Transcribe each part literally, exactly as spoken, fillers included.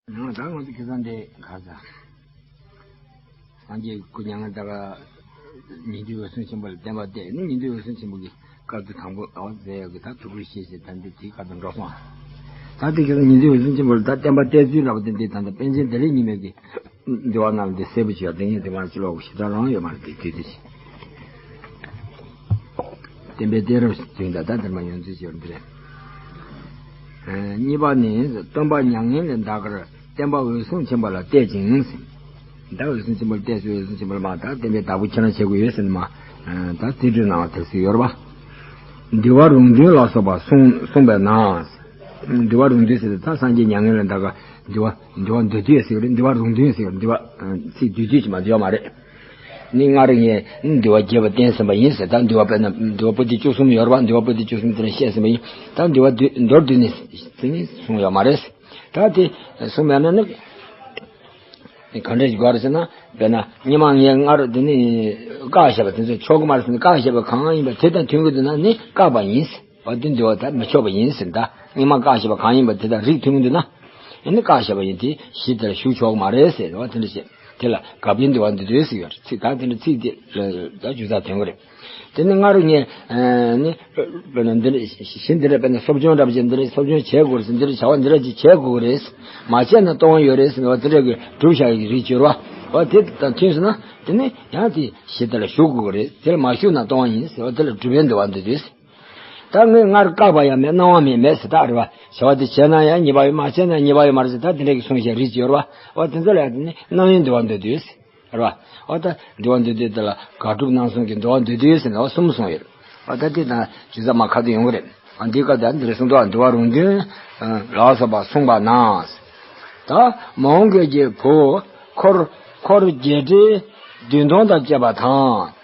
ཡང་ད་ང་ཚོ་ཁ་སང་དེ་ག་ས། སངས་རྒྱས་སྐུ་མྱ་ངན་ལྟ་བ་ཉན་ཐོས་འོད་སྲུང་ཆེན་པོ་ལ་བསྟན་པ་གཏད་ནི། ཉན་ཐོས་འོད་སྲུང་ཆེན་པོ་གི་བཀའ་བསྡུ་དང་པོ་ཨ་མཛད་ཡོད་གི། ད་ཐུགས་ཁུར་བཞེས་བྱས་ད་འདི་དེའི་བཀའ་དང་འགྲོ་སོང་། ད་དེ་ཁ་སང་ཉན་ཐོས་འོད་སྲུང་ཆེན་པོ་ལ་ད་བསྟན་པ་གཏད་ཚུལ་ལབ་པ་དེ་འདི་ད་ལྟ་པཎ་ཆེན་བདེ་ལེགས་ཉི་མའི་གི་འདི་བ་ནང་ལ་འདི་གསལ་པོ་ཞིག་ཡོད། དེ་ངས་དེ་མ་ཅི་ལོག་ཞེ་དྲག་རང་ཡོད་མ་རེད། དེ་དུས་དེ་བཞིན། བསྟན་པའི་གཏད་རབས་ཟེར་ད་ལྟ་འདིར་མ་ཡོང་ཚུལ་ཞིག་འདི་རེད། ཨ། གཉིས་པ་ནི། སྟོན་པ་མྱ་ངན་ལས་འདའ་ཁར་བསྟན་པ་འོད་སྲུང་ཆེན་པོ་ལ་གཏད་ཅིང་། ད་འོད་སྲུང་ཆེན་པོ་ལ་གཏད་སོ། འོད་སྲུང་ཆེན་པོ་ལ་མ་ད་བསྟན་པའི་བདག་པོ་ཁྱེད་རང་བྱེད་དགོས་ཡོད་ཟེར་ནས་མ། ཨ། ད་རྩིས་སྤྲོད་གནང་བ་དེ་སུ་ཡོད་རེད་པ། འདུལ་བ་རུང་སྟོན་ལ་སོགས་པ་གསུངས་གསུངས་པས་ན། འདུལ་བ་རུང་སྟོན་ཟེར་ད་སངས་རྒྱས་མྱ་ངན་ལས་འདའ་ཁར་འདུལ་བ་འདུལ་བ་མདོར་བསྡུས་ཟེར་གི་རེད། འདུལ་བ་རུང་སྟོན་ཟེར་གི་རེད། འདུལ་བ་ཚིག་བསྡུས་བསྡུས་ཀྱི་མ་འདུལ་བ་མ་རེད། ནི་སྔར་ངས་འདུལ་བ་རྒྱས་པ་བསྟན་ཟིན་པ་ཡིན་ཟེར། ད་འདུལ་བ་དཔེར་ན་འདུལ་བ་པོ་ཏི་བཅུ་གསུམ་ཡོད་རེད་པ། འདུལ་བ་པོ་ཏི་བཅུ་གསུམ་དེ་ནས་བཤད་ཟིན་པ་ཡིན། ད་འདུལ་བ་བསྡུས་མདོར་བསྡུས་ནས་དེ་ནི་གསུངས་ཡོད་མ་རེད། ད་དེ་གསུངས་ཡོད་མ་རེད། གང་འདྲ་ཞིག་དགོས་རེད་ཟེར་ན། དཔེར་ན་སྔོན་མ་ངས་སྔར་དེ་ནི་བཀག་བཞག་པ་དེ་ཚོ་ཆོག་གི་མ་རེད་ཟེར་ན། བཀག་བཞག་པ་གང་ཡིན་པ་དེ་དང་མཐུན་གྱི་འདུག་ན་ནི་བཀག་པ་ཡིན། བ་དེ་འདུལ་བ་ད་མི་ཆོག་པ་ཡིན་ཟེར། ད་སྔོན་མ་བཀག་བཞག་པ་གང་ཡིན་པ་དེ་དང་རིགས་མཐུན་གྱི་འདུག་ན། ཨེ་ནི་བཀག་བཞག་པ་ཡིན། དེ་གཞི་དེ་ལ་ཞུགས་ཆོག་གི་མ་རེད་ཟེར་བ་དེ་འདྲ་བྱས། དེ་ལ་དགག་པའི་འདུལ་བ་འདོད་དུས་ཟེར་ཡོད་རེད། ཚིག་ད་དེ་འདྲ་ཚིག་དེ་ལ་ད་ཇུས་ཚགས་ཐོན་གྱི་རེད། དེ་ནི་སྔར་ངས་ནི་དཔེར་ན་འདི་འདྲ་ཞིག་འདི་འདྲ་དཔེར་ན་གསོ་སྦྱོང་འདྲ་པོ་ཅིག་འདི་འདྲ་གསོ་སྦྱོང་བྱེད་དགོས་རེད་ཟེར། འདི་འདྲ་བྱ་བ་འདི་འདྲ་ཅིག་བྱེད་དགོས་རེད། མ་བྱས་ན་གཏོང་བ་ཡོད་རེད་ཟེར་བ་དེ་འདྲ་གི་སྒྲུབ་བྱ་ཡི་རིགས་སྦྱོར་བ། འོ་དེ་དང་མཐུན་སོང་ན་དེ་ནི་ཡང་དེ་གཞི་དེ་ལ་ཞུགས་དགོས་ཀྱི་རེད། དེ་ལ་མ་ཞུགས་ན་གཏོང་བ་ཡིན་ཟེར་བ་དེ་ལ་སྒྲུབ་པའི་འདུལ་བ་འདོད་དུས། ད་ངས་སྔར་བཀག་པ་ཡང་མེད། གནང་བ་མེད་མེད་ཟེར། ད་རེད་བ། བྱ་བ་དེ་བྱས་ན་ཡང་ཉེས་པ་ཡོད། མ་བྱས་ན་ཉེས་པ་ཡོད་མ་རེད་ཟེར། ད་དེ་འདྲ་གི་གསུངས་བཞག་རིགས་སྦྱོར་བ། འོ་དེ་ཚོ་ལ་ཡང་དེ་ནི་གནང་བའི་འདུལ་བ་འདོད་དུས། རེད་བ། འོ་ད་འདུལ་བ་འདོད་དུས་དེ་ལ་དགག་སྒྲུབ་རྣམ་གསུམ་གྱི་འདུལ་བ་འདོད་དུས་ཟེར་ནས་འོ་གསུམ་གསུངས་ཡོད། འོ་ད་དེ་དང་ཇི་ཙམ་མ་ཁ་ཏོན་ཡོང་གི་རེད། འོ་འདི་སྐབས་དང་འདིར་གསུངས་འདུག་འདུལ་བ་རུང་སྟོན་ལ་སོགས་པ་གསུངས་པ་ན། ད་མོའུ་འགལ་གྱི་བུ་འཁོར་འཁོར་བརྒྱད་ཁྲི་བདུན་སྟོང་དང་བཅས་པ་དང་།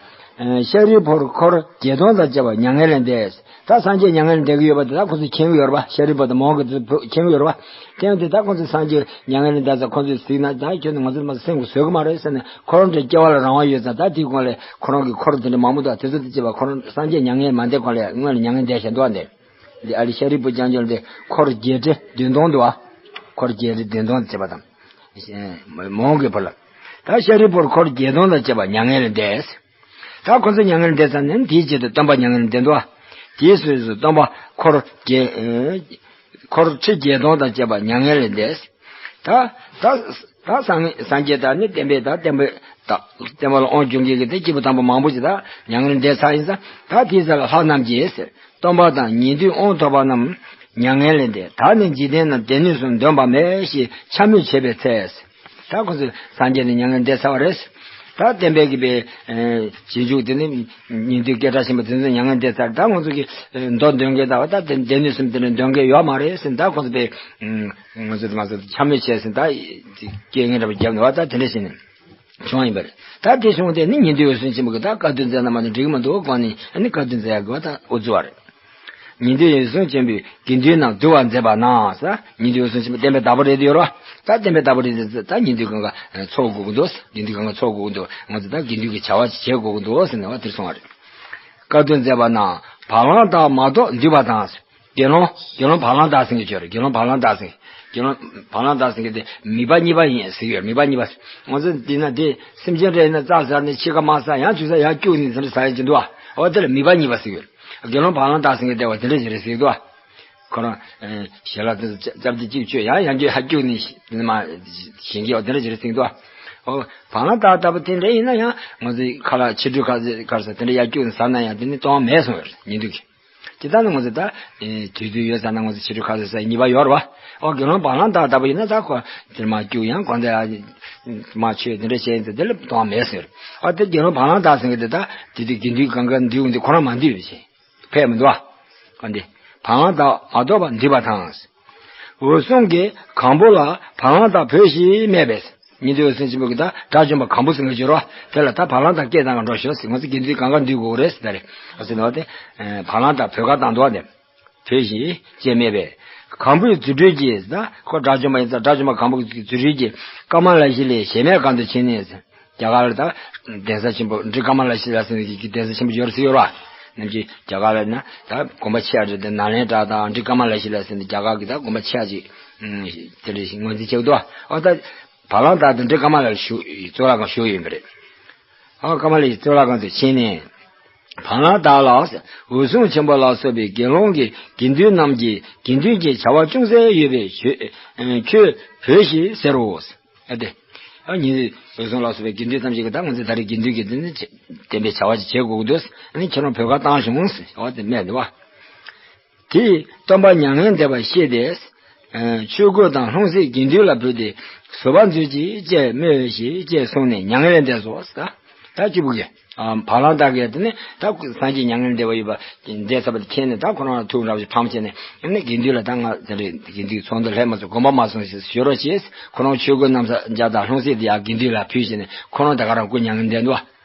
ཤཱ་རིའི་བུར་འཁོར་བརྒྱད་སྟོང་དང་བཅས་པ་མྱ་ངན་ལས་འདས། ད་སངས་རྒྱས་མྱ་ངན་ལས་འདས་ཀྱི་ཡོད་པ་དེ་ད་ཁོ་ཚོས་མཁྱེན་གྱི་ཡོད་རེད་པ། ཤཱ་རིའི་བུ་དང་མོའུ་འགལ་གྱི་བུ་མཁྱེན་གྱི་ཡོད་རེད་པ། མཁྱེན་ཏེ་ད་ཁོ་ཚོས་སངས་རྒྱས་མྱ་ངན་ལས་འདས་ཙང་ཁོ་ཚོས་གཟིགས་ན། ད་ཁྱོད་ནི་ང་ཚོ་མ་སེམས་ཁོ་བཟོད་ཀྱི་མ་རེད་ཟེར་ནས། ཁོ་རང་འདྲ་སྐྱེ་བ་ལ་རང་དབང་ཡོད་ཙང་། ད་དེའི་སྒང་ལ་ཁོ་རང་གི་འཁོར་དེ་འདྲ་མང་པོ་འདུག་དེ་ཚོ་དང་བཅས་པ་ཁོ་རང་སངས་རྒྱས་མྱ་ངན་མ་འདས་གོང་ལ་སྔོན་ལ་མྱ་ངན་འདས་བཞག་འདུག་བ། འདི་འདི་ཨ་ལི་ཤཱ་རིའི་བུ་རྐྱང་རྐྱང་ལ་དེ་འཁོར་བརྒྱད་ཁྲི་བདུན་སྟོང་འདུག་བ། འཁོར་བརྒྱད་ཁྲི་བདུན་སྟོང་དང་བཅས་པ་དང་། མོའུ་འགལ་བུ་ལ། ད་ཤཱ་རིའི་བུར་འཁོར་བརྒྱད་སྟོང་དང་བཅས་པ་མྱ་ངན་ལས་འདས། ད་ཁོ་ཚོ་མྱ་ངན་ལས་འདས་ཙང་ནི་དེའི་རྗེས་སུ་སྟོན་པ་མྱ་ངན་ལས་འདས་འདུག་བ། དེའི་སྲོལ་དུ་སྟོན་པ་འཁོར་བརྒྱད། འཁོར་ཁྲི་བརྒྱད་སྟོང་དང་བཅས་པ་མྱ་ངན་ལས་འདས། ད་ད་ད་སངས་སངས་རྒྱས་དང་ནི་བསྟན་པའི་ད་བསྟན་པའི་ད་བསྟན་པ་ལ་དབང་བསྒྱུར་མཁན་གྱི་དེ་སྐྱེས་བུ་དམ་པ་མང་པོ་ཞིག་ད་མྱ་ངན་ལས་འདས་ཚར་ཡིན་ཙང་། ད་དེའི་རྗེས་ལ་ལྷ་རྣམས་ཀྱིས་ཟེར། སྟོན་པ་དང་ཉན་ཐོས་དབང་ཐོབ་པ་རྣམས་མྱ་ངན་ལས་འདས། ད་ནི་འཇིག་རྟེན་ན་སྡེ་སྣོད་གསུམ་འདོན་པ་མེད་ཞེས་འཕྱ་སྨོད་བྱེད་པའི་ཚེ། ད་ཁོ་ཚོས་སངས་རྒྱས་ནི་མྱ་ངན་འདས་ཚར་བ་རེད། ད་བསྟན་པའི་གི་པའི་རྗེས་འཇུག་དེ་ནི་ཉན་ཐོས་སྐད་གྲགས་ཆེན་པོ་དེ་ཚོ་མྱ་ངན་འདས་ཚར། ད་ང་ཚོ་གི་མདོ་འདོན་མཁན་དང་བ་ད་སྡེ་སྣོད་གསུམ་དེ་ནི་འདོན་མཁན་ཡོད་མ་རེད་ཟེར། ད་ཁོ་ཚོ་པའི་ང་ཚོ་ང་ཚོ་འཕྱ་སྨོད་བྱས་ཟིན། ད་སྐད་ངན་འདྲ་པོ་བརྒྱབ་ནས་བ་ད་དེ་འདྲ་བྱས་ནས་བྱུང་བ་ཡིན་པ་རེད། ད་དེ་བྱུང་སྟེ་ནི་ཉན་ཐོས་འོད་སྲུང་ཆེན་པོ་གིས་ད་བཀའ་བསྡུ་མཛད་ན་མ་གཏོགས་འགྲིག་གི་མི་འདུག་གོ་ནི། ཨ་ནི་བཀའ་བསྡུ་མཛད་ཡག་གི་བ་ད་འུ་ཚུགས་པ་རེད། ཉན་ཐོས་འོད་སྲུང་ཆེན་པོས་དགེ་འདུན་རྣམས་འདུལ་བར་མཛད་པ་ན་ཟེར། ཉན་ཐོས་འོད་སྲུང་ཆེན་པོ་བསྟན་པའི་བདག་པོ་རེད་དེ་ཡོད་ར། ད་བསྟན་པའི་བདག་པོ་རེད་དེ་ད་ཉན་ཐོས་གང་ག་ཚོགས་དགོས་ཀྱི་འདུག་དགེ་འདུན་གང་ག་ཚོགས་དགོས་ཀྱི་འདུག་ང་ཚོ་ད་དགེ་འདུན་གྱི་བྱ་བ་ཅིག་བྱེད་དགོས་ཀྱི་འདུག་ཟེར་ནས་བ་དེར་སོང་བ་རེད། བཀའ་བསྡུ་མཛད་པ་ན་བ་ལང་དང་མ་དོག་འདུས་པ་དང་ཟེར། དགེ་སློང་དགེ་སློང་བ་ལང་དག་ཟེར་མཁན་ཅིག་ཡོད་རེད། དགེ་སློང་བ་ལང་དག་ཟེར་མཁན། དགེ་སློང་བ་ལང་དག་ཟེར་མཁན་དེ་མིད་པ་གཉིས་པ་ཡིན་ཟེར་གྱི་ཡོད་རེད། མིད་པ་གཉིས་པ་ཟེར། ང་ཚོ་འདི་ན་དེ་སེམས་ཅན་རེ་ཡིན་ན་རྩྭ་ཟ་ནས་ཕྱི་ཁ་མ་ཟ། ཡང་ཆུ་ས་ཡར་སྐྱུག་ནས་ཟ་ནས་ཟ་ཡ་ཅིག་འདུག་བ། འོ་དེ་ལ་མིད་པ་གཉིས་པ་ཟེར་གྱི་ཡོད་རེད། དགེ་སློང་བ་ལང་དག་ཟེར་མཁན་དེ་བ་དེ་འདྲ་ཞིག་རེད་ཟེར་གྱི་འདུག་བ། ཁོ་རང་ཞལ་ལག་དེ་ཚོ་རྩ་བདེ་གཅིག་མཆོད། ཡང་ཡང་རྒྱུ་ཧ་སྐྱུག་ནས་མ་ཞིང་གི་འོ་དེ་འདྲ་ཞིག་རེད་ཟེར་གྱི་འདུག་བ། འོ་བ་ལང་དག་ལྟ་བུ་དེ་འདྲ་ཡིན་ན་ཡང་ང་ཚོའི་ཁ་ལག་ཕྱི་དྲོ་ཁ་ཁར་ས་དེ་འདྲ་ཡར་སྐྱུག་ནས་ཟ་ན་ཡང་དེ་ནི་གཏོང་བ་མེད་གསུངས་ཡོད་རེད། ཉན་ཐོས་ཀྱིས། དེ་ལྟར་ན་ང་ཚོ་ད་དུས་ཚོད་ཡོད་ཙང་ན་ང་ཚོ་ཕྱི་དྲོ་ཁ་ཟས་ཟ་ཡི་ཉེས་པ་ཡོད་རེད་བ། ཨོ་དགེ་སློང་བ་ལང་དག་ལྟ་བུ་ཡིན་ན་ད་ཁོ་དེར་མ་སྐྱུག་ཡང་གོང་དེ་མ་མཆོད་དེ་འདྲ་བྱས་ཡིན་ཙང་དེ་ལ་གཏོང་བ་མེད་ཟེར། ཨོ་དེ་དགེ་སློང་བ་ལང་དག་ཟེར་གི་དེ་ད་དེ་དུས་དགེ་འདུན་གང་ག་འདུས་འོང་དེ་ཁོ་རང་མ་འདུས་པ་བྱས་ཕེབས་མི་འདུག་བ། ཨོ་འདི་བ་ལང་དག་མ་དོག་པ་འདུས་པ་དང་། འོད་སྲུང་གིས་གང་པོ་ལ་བ་ལང་དག་བོས་ཤིག་སྨྲས་པས། ཉན་ཐོས་འོད་སྲུང་ཆེན་པོ་གིས་ད་དགྲ་བཅོམ་པ་གང་པོ་ཟེར་མཁན་ཅིག་ཡོད་རེད་བ། དེ་ལ་ད་བ་ལང་དག་སྐད་བཏང་ག་འགྲོ་ཤོག་ཟེར། ང་ཚོ་དགེ་འདུན་གང་ག་འདུས་དགོས་རེད་ཟེར། ད་རེད་ཨ་ཟེར་ནོ་དེ། བ་ལང་དག་བོས་ཀ་བཏང་འདུག་བ་དེ། བོས་ཤིག་ཅེས་སྨྲས་པས། གང་པོས་རྫུ་འཕྲུལ་གྱིས། ད་ཁོ་དགྲ་བཅོམ་པ་ཡིན་ཙང་དགྲ་བཅོམ་པ་གང་པོ་གི་རྫུ་འཕྲུལ་གྱིས་ཀ་མ་ལ་ཤཱི་ལའི་གཞལ་མེད་སྒང་དུ་ཕྱིན་ནས་ཟེར། རྒྱ་གར་ལ་ད་གདན་ས་ཆེན་པོ་འབྲི་ཀ་མ་ལ་ཤཱི་ལ་ཟེར་ནས་ཀྱི་གདན་ས་ཆེན་པོ་ཡོད་རེད་ཟེར་ཡོད་ར། ནམ་རྒྱུན་རྒྱ་གར་ལ་ན་ད་དགོན་པ་ཆེ་བ་རེད་དེ། ནཱ་ལེནྡྲ་དང་འབྲི་ཀ་མ་ལ་ཤཱི་ལ་ཟེར་ནས་རྒྱ་གར་གྱི་ད་དགོན་པ་ཆེ་བ་ཅིག་ཨུམ། དེ་འདྲ་ཞིག་ངོས་འཛིན་བྱེད་ཀྱི་འདུག་ཨ་ད་བ་ལང་དར་དེ་འདྲའི་ཀ་མ་ལ་བཞུགས། གཙུག་ལག་ཁང་བཞུགས་ཡོད་པ་རེད། ཨ་ཀ་མ་ལའི་གཙུག་ལག་ཁང་དུ་ཕྱིན་ནས། བ་ལང་དར་ལགས། འོད་སྲུང་ཆེན་པོ་ལ་སོགས་པའི་དགེ་སློང་གི་དགེ་འདུན་རྣམས་ཀྱིས་དགེ་འདུན་གྱི་བྱ་བ་ཅུང་ཟད་ཡོད་པས་ཁྱོད་ཁྱོད་བོས་ཤིག་ཟེར་རོ། ཨ་དེ། ཨ་ཉིད་འོད་སྲུང་ལ་སོགས་པའི་དགེ་འདུན་ཐམས་ཅད་ཀྱིས་ད་ང་ཚོ་ད་རེས་དགེ་འདུན་གྱི་དེ་ནི་བདེན་པའི་བྱ་བ་ཅིག་བྱེད་དགོས་ཀྱི་འདུག་ཨ་ནི་ཁྱེད་རང་བོད་ཁ་བཏང་བྱུང་ཟེར་བ་དེ་སྨྲས་འདུག་བ། དེས་སྟོན་པ་མྱ་ངན་འདས་པ་ཤེས་ཏེ། ཆོས་གོས་དང་ལྷུང་བཟེད་དགེ་འདུན་ལ་ཕུལ་ཏེ་བཟོད་པ་མཛོད་ཅིག་ཅེས་སྨྲོས་ཤིག་ཅེས་གསུངས་ནས་མྱ་ངན་ལས་འདས་སོ། ད་ད་གཅིག་པུ་གི་བ་ལང་དར་གྱིས་དེ་ནི་ད་སངས་རྒྱས་མྱ་ངན་འདས་པ་ཡོད་པ་འདས་ཚར་བ་དེ་མཁྱེན་ནས། ད་ཁོ་རང་ལ་ཐུགས་རབ་ཅིག་ཕམ་བྱས་ནས། ཨ་ནི་དགེ་འདུན་ལ་ད་ང་ད་རེས་དགེ་འདུན་ཚོགས་འདུ་སླེབས་མ་སོང་། དགོངས་པ་མ་ཚོམས་ཤིག་ཞུ་རོགས་ཞེས། ཁོ་རང་ཆོས་གོས་རྣམ་གསལ་དང་ལྷུང་བཟེད་དེ་ཡང་དགེ་འདུན་ལ་ཕུལ་བྱས་ནས། ཁོ་རང་ད་ག་རང་སྐུ་མྱ་ངན་འདས་འདུག་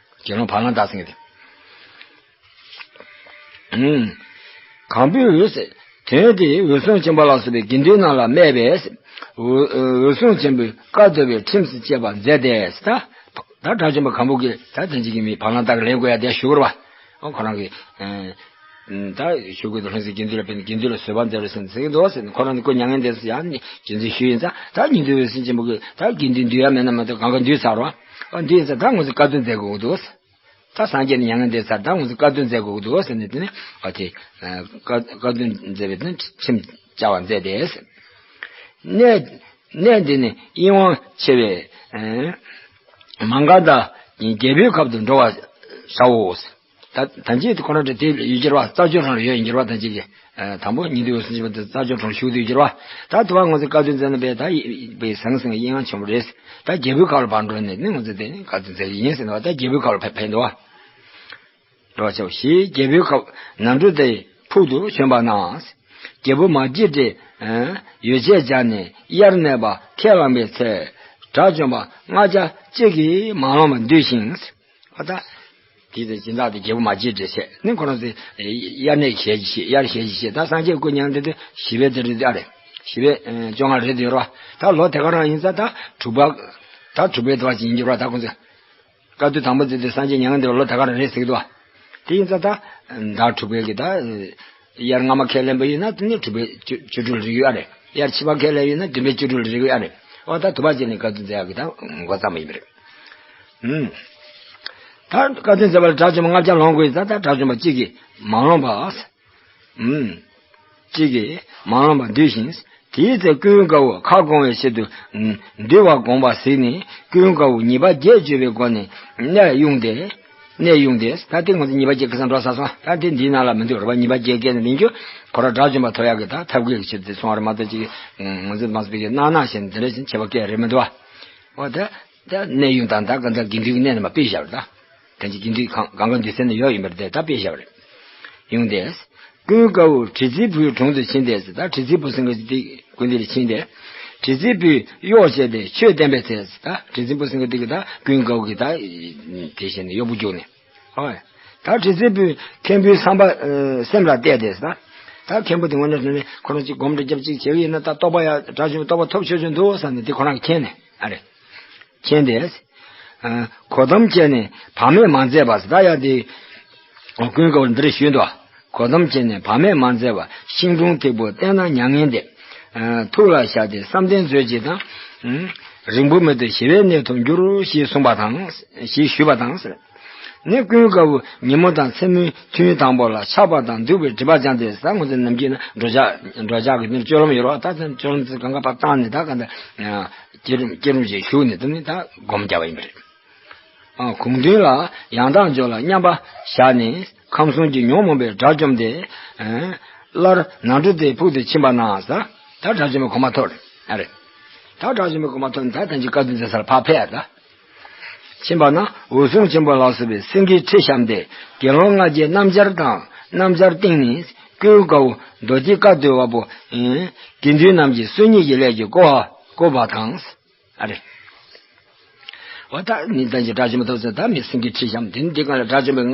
དགེ་སློང་བ་ལང་དར་ཟེར་མཁན་དེ། ཨུམ། གང་པོས་དོན་དེ་འོད་སྲུང་ཆེན་པོ་ལ་སོགས་པའི་དགེ་འདུན་རྣམས་ལ་སྨྲས་པས། འོད་འོད་སྲུང་ཆེན་པོས་བཀའ་སྡུད་པའི་ཁྲིམས་སུ་བཅས་པ་མཛད་དེ། ད་ད་དགྲ་བཅོམ་པ་གང་པོ་གིས་ད་དོན་གཅིག་གི་མི་བ་ལང་དར་གྱིས་ལེན་དགོས་ཡ་དེ་ཞུ་དགོས་རེད་བ། ཨོ་ཁོ་རང་གིས་ཨེ་ད་ཆོས་གོས་དང་ལྷུང་བཟེད་དགེ་འདུན་ལ་ཕུལ་ནས་དགེ་འདུན་ལ་བཟོད་པ་མཛད་རོགས་ཟེར་ཟེར་གྱི་འདུག་ཟེར་ནས། ཁོ་རང་ཚོ་སྐུ་མྱ་ངན་འདས་སོང་ཡ་ནི་རྒྱུ་མཚན་ཞུས་ཡིན་ཙང་། ད་ཉིད་དུ་འོད་སྲུང་ཆེན་པོ་གིས་ད་དགེ་འདུན་འདུས་ཡ་མེད་ན་མ་གཏོགས་གང་ག་འདུས་ཚར་བ། ཨོ་འདུས་ཡིན་ཙང་ད་ང་ཚོས་བཀའ་བསྡུ་མཛད་དགོས་ཀྱི་འདུག་ད་སངས་རྒྱས་ནས་མྱ་ངན་འདས་ཚར། ད་ང་ཚོས་བཀའ་བསྡུ་མཛད་དགོས་ཀྱི་འདུག་ཟེར་ནས། དེ་ནས་ཨ་དེ་བཀའ་བཀའ་བསྡུ་མཛད་པའི་དེ་ཁྲིམས་བཅའ་བ་མཛད་དེ། གནས་གནས་འདི་ནི་གཡེང་བ་ཆེ་བས་མ་འགགས་ད་རྒྱལ་པོའི་ཁབ་ཏུ་འགྲོ་བར་བྱའོ། ད་ད་ཅི་ཁོ་རང་དེ་ཡོད་ཀྱི་རེད་བ། རྩྭ་མཆོག་གྲོང་ལ་ཡོད་ཡིན་གྱི་རེད་བ། ད་ཅི་གི་དང་པོ་ཉིད་དུ་འོད་སྲུང་ཆེན་པོ་དེ་རྩྭ་མཆོག་གྲོང་བཞུགས་བསྡད་ཀྱི་རེད་བ། ད་དུ་བ་ང་ཚོས་བཀའ་བསྡུ་མཛད་ན་བས་ད་ཡི་བས་ཟང་ཟིང་གཡེང་བ་ཆེན་པོ་རེད། ད་རྒྱལ་པོའི་ཁབ་ལ་ཕར་འགྲོ་ནས་ནི་ང་ཚོས་དེ་ནི་བཀའ་བསྡུ་མཛད་ཀྱི་ཡིན་ཟེར་ནས་བ། ད་རྒྱལ་པོའི་ཁབ་ལ་ཕེབས་ཕེབས་འདུག་བ། འགྲོ་བྱའོ་ཞེས་རྒྱལ་པོའི་ཁབ་ནམ་གྲུ་དེའི་ཕུག་ཏུ་བྱོན་པ་ན། རྒྱལ་པོ་མ་སྐྱེས་དགྲས་ཡོ་བྱད་སྦྱར་ནས་དབྱར་གནས་པ་ཁས་བླངས་པའི་ཚེ། དགྲ་བཅོམ་པ་ལྔ་བརྒྱ་གཅིག་གིས་མ་ལོངས་པར་འདུས་ཤིང་། ཨ་ད། དེ་དེ་སྦྱིན་བདག་དེ་རྒྱལ་པོ་མ་སྐྱེས་དགྲས་བྱས་ནི་ཁོ་རང་ཚོས་དབྱར་གནས་ཞལ་གྱིས་བཞེས། དབྱར་ཞལ་གྱིས་བཞེས། ད་སངས་རྒྱས་སྐུ་མྱ་ངན་འདས་དུས་བཞི་པའི་དེ་རེད་ཨ་རེད། བཞི་པའི་བཅོ་ལྔ་རེད་དེ་ཡོད་རེད་བ། ད་ལོ་དེ་ག་རང་ཡིན་ཙང་ད་དྲུག་པ། ད་དྲུག་པའི་དུ་བ་ཅིག་ཡིན་གྱི་རེད་བ། ད་ཁོ་ཚོས། བཀའ་བསྡུ་དང་པོ་མཛད་དུས་སངས་རྒྱས་མྱ་ངན་འདས་པ་ལོ་དེ་ག་རང་རེད་ཟེར་གྱི་འདུག་བ། དེ་ཡིན་ཙང་ད། ཟླ་དྲུག་པའི་གི་ད། དབྱར་སྔ་མ་ཁས་ལེན་པ་ཡིན་ན་དེ་ནི་དྲུག་པའི་བཅུ་བཅུ་དྲུག་ལ་རེག་གི་ཡོད་རེད། དབྱར་ཕྱི་མ་ཁས་ལེན་ཡིན་ན་བདུན་པའི་བཅུ་དྲུག་ལ་རེག་གི་ཡོད་རེད། འོ་ད་དུ་བ་ཅིག་ནས་བཀའ་བསྡུ་མཛད་ཡག་གི་ད་འགོ་བརྩམས་པ་ཡིན་པ་རེད། ཨུམ། ད་བཀའ་བསྡུ་མཛད་པ་ལ་དགྲ་བཅོམ་པ་ལྔ་བརྒྱ་ལོངས་དགོས་ཡིན་ཙང་ད་དགྲ་བཅོམ་པ་གཅིག་གིས་མ་ལོངས་པ། ཨུམ། གཅིག་གིས་མ་ལོངས་པར་འདུས་ཤིང་། དེའི་ཚེ་ཀུན་དགའ་བོ་ཁ་སྐོང་བའི་ཆེད་དུ། ཨུམ། འདུལ་བ་དགོངས་པ་གཟིགས་ནས་ཀུན་དགའ་བོ་ཉེས་པ་བརྒྱད་གཅོད་པའི་སྒོ་ནས་གནས་དབྱུང་སྟེ། གནས་དབྱུང་སྟེ། ད་དེ་ང་ཚོ་ཉེས་པ་བརྒྱད་ཁ་སང་འགྲོ་ཚར་སོང་། ད་དེ་འདིའི་ནང་ལ་མི་འདུག་རེད་བ། ཉེས་པ་བརྒྱད་བཀལ་ནས་ལེན་རྒྱུ། ཁོ་རང་དགྲ་བཅོམ་པ་ཐོབ་ཡག་གི་ད་ཐབས་མཁས་ཀྱི་ཆེད་དུ་སོང་བ་རེད་མ་གཏོགས་ཅིག་ང་ཚོ་མ་སོང་པའི་གི་གནག་གནག་བྱས་ནས་དེ་འདྲ་ཞིག་བྱེད་པ་སྐད་རེད་མི་འདུག་བ། འོ་ད། ད་གནས་དབྱུང་དང་ད་ག་ད་དགེ་འདུན་གྱི་གནས་རྣམ་པ་སྤེལ་བཞག་པ་རེད་ད། ད་ཅི་དགེ་འདུན་གང་གང་ག་འདུས་ཚད་ནས་ཡོད་ཡིན་པ་རེད་དེ་ད་སྤེལ་བཞག་པ་རེད། དབྱུང་སྟེ། ཀུན་དགའ་བོ་དྲི་ཟའི་བུའི་དྲུང་དུ་ཕྱིན་ཏེ་ཟེར། ད་དྲི་ཟའི་བུ་ཟེར་མཁན་དེ་ཀུན་དེ་ལ་ཕྱིན་ཏེ། དྲི་ཟའི་བུས་གཡོག་བྱས་ཏེ་ཆོས་བསྟན་པའི་ཚེ་ཟེར། ད་དྲི་ཟའི་བུ་ཟེར་མཁན་དེ་གི་ད་ཀུན་དགའ་བོ་གི་ད་དེ་བྱས་ནས་གཡོག་པོ་རྒྱུགས་ནས། ཨོ། ད་དྲི་ཟའི་བུས་མཁན་པོའི་བསམ་པ་ཨ་སེམས་ལ་གཏད་དེ་ཟེར། ད་མཁན་པོ་དེ་དངོས་གནས་དྲང་གནས་ཁོ་རང་ཅིག་སྒོམ་སྒྲུབ་རྒྱབ་ཅིག་བྱེད་ཀྱི་ཡིན་ན་ད་རྟོགས་པ་ཡ་དགྲ་བཅོམ་རྟོགས་པ་ཐོབ་ཆོག་ཆོག་འདུག་བསམ་ནས་དེ་ཁོ་རང་གིས་མཁྱེན་ནས་ཨ་རེ། མཁྱེན་ཏེ། ཨ་གོ་དམ་བཅས་ནས་བག་མེད་མ་མཛད་པ་ཟེར། ད་ཡ་དེ། ཀུན་དགའ་བོ་འདིར་ཞུས་འདུག་གོ་དམ་བཅས་ནས་བག་མེད་མ་མཛད་པ། ཤིང་དྲུང་ཐིགས་པོ་བསྟེན་ན་མྱ་ངན་འདས། ཨ་ཐུགས་ལ་བཞག་སྟེ་བསམ་གཏན་མཛོད་ཅིག་དང་། ཨ་རིང་པོ་མི་ཐོགས་ཞི་བའི་གནས་ཐོབ་འགྱུར་ཞེས་གསུངས་པ་དང་། ཞེས་ཞུས་པ་དང་ཟེར། ནི་ཀུན་དགའ་བོ་ཉིན་མོ་དང་མཚན་མོའི་ཐུན་དང་པོ་ལ་ཆགས་པ་དང་འདུག་པའི་སྒྲིབ་པ་སྦྱངས་ཏེ་ཟེར། ང་ཚོ་ནམ་རྒྱུན་ན་འགྲོ་འཆག་འགྲོ་འཆག་གི་ནི་སྤྱོད་ལམ་ཡོད་རེད་བ། ད་ཚན་སྤྱོད་ལམ་ཚོ་གང་ག་ཕར་བཏང་ནས་ད་ག་འདྲ། སྐྱིད་རུམ་སྐྱིད་རུམ་ཞིག་བཞུགས་ནས་དེ་ནི་ད་སྒོམ་རྒྱག་པ་ཡིན་པ་རེད། ཨ་དགོངས་དོན་ལ་ཡང་དག་འཇོག་ལ་མཉམ་པར་བཞག་ནས་ཁམས་གསུམ་གྱི་ཉོན་མོངས་པའི་དགྲ་བཅོམ་སྟེ། ཨ་སླར་ནམ་གྲུ་དེའི་ཕུག་ཏུ་ཕྱིན་པ་ན་ཟེར། ད་དགྲ་བཅོམ་པའི་གོ་འཕང་ཐོབ་རེད། ཨ་རེད། ད་དགྲ་བཅོམ་པའི་གོ་འཕང་ཐོབ་ནས་ད་ཐམས་ཅད་བཀའ་བསྡུ་མཛད་སར་ཕར་ཕེབས་ད། ཕྱིན་པ་ན་འོད་སྲུང་ཆེན་པོ་ལ་སོགས་པའི་སེང་གེའི་ཁྲི་བཤམས་ཏེ་དགེ་སློང་ལྔ་བརྒྱའི་སྣམ་སྦྱར་དང་སྣམ་སྦྱར་སྟེང་ནས་ཀུན་དགའ་བོ་མདོ་སྡེའི་བཀའ་སྡུད་པ་པོ། ཨེ་དགེ་འདུན་རྣམས་ཀྱིས་བསོད་སྙོམས་ཀྱི་ལས་ཀྱིས་བསྐོར་བ་བསྐོར་བ་དང་། ཨ་རེ། འོ་ད་ནི་ད་ཅི་དགྲ་བཅོམ་པ་ཐོབ་ཚེ་ད་མི་སེང་གེའི་ཁྲི་བཤམས། དེ་ནི་འདི་གང་ལ་དགྲ་བཅོམ་པའི་ལྔ་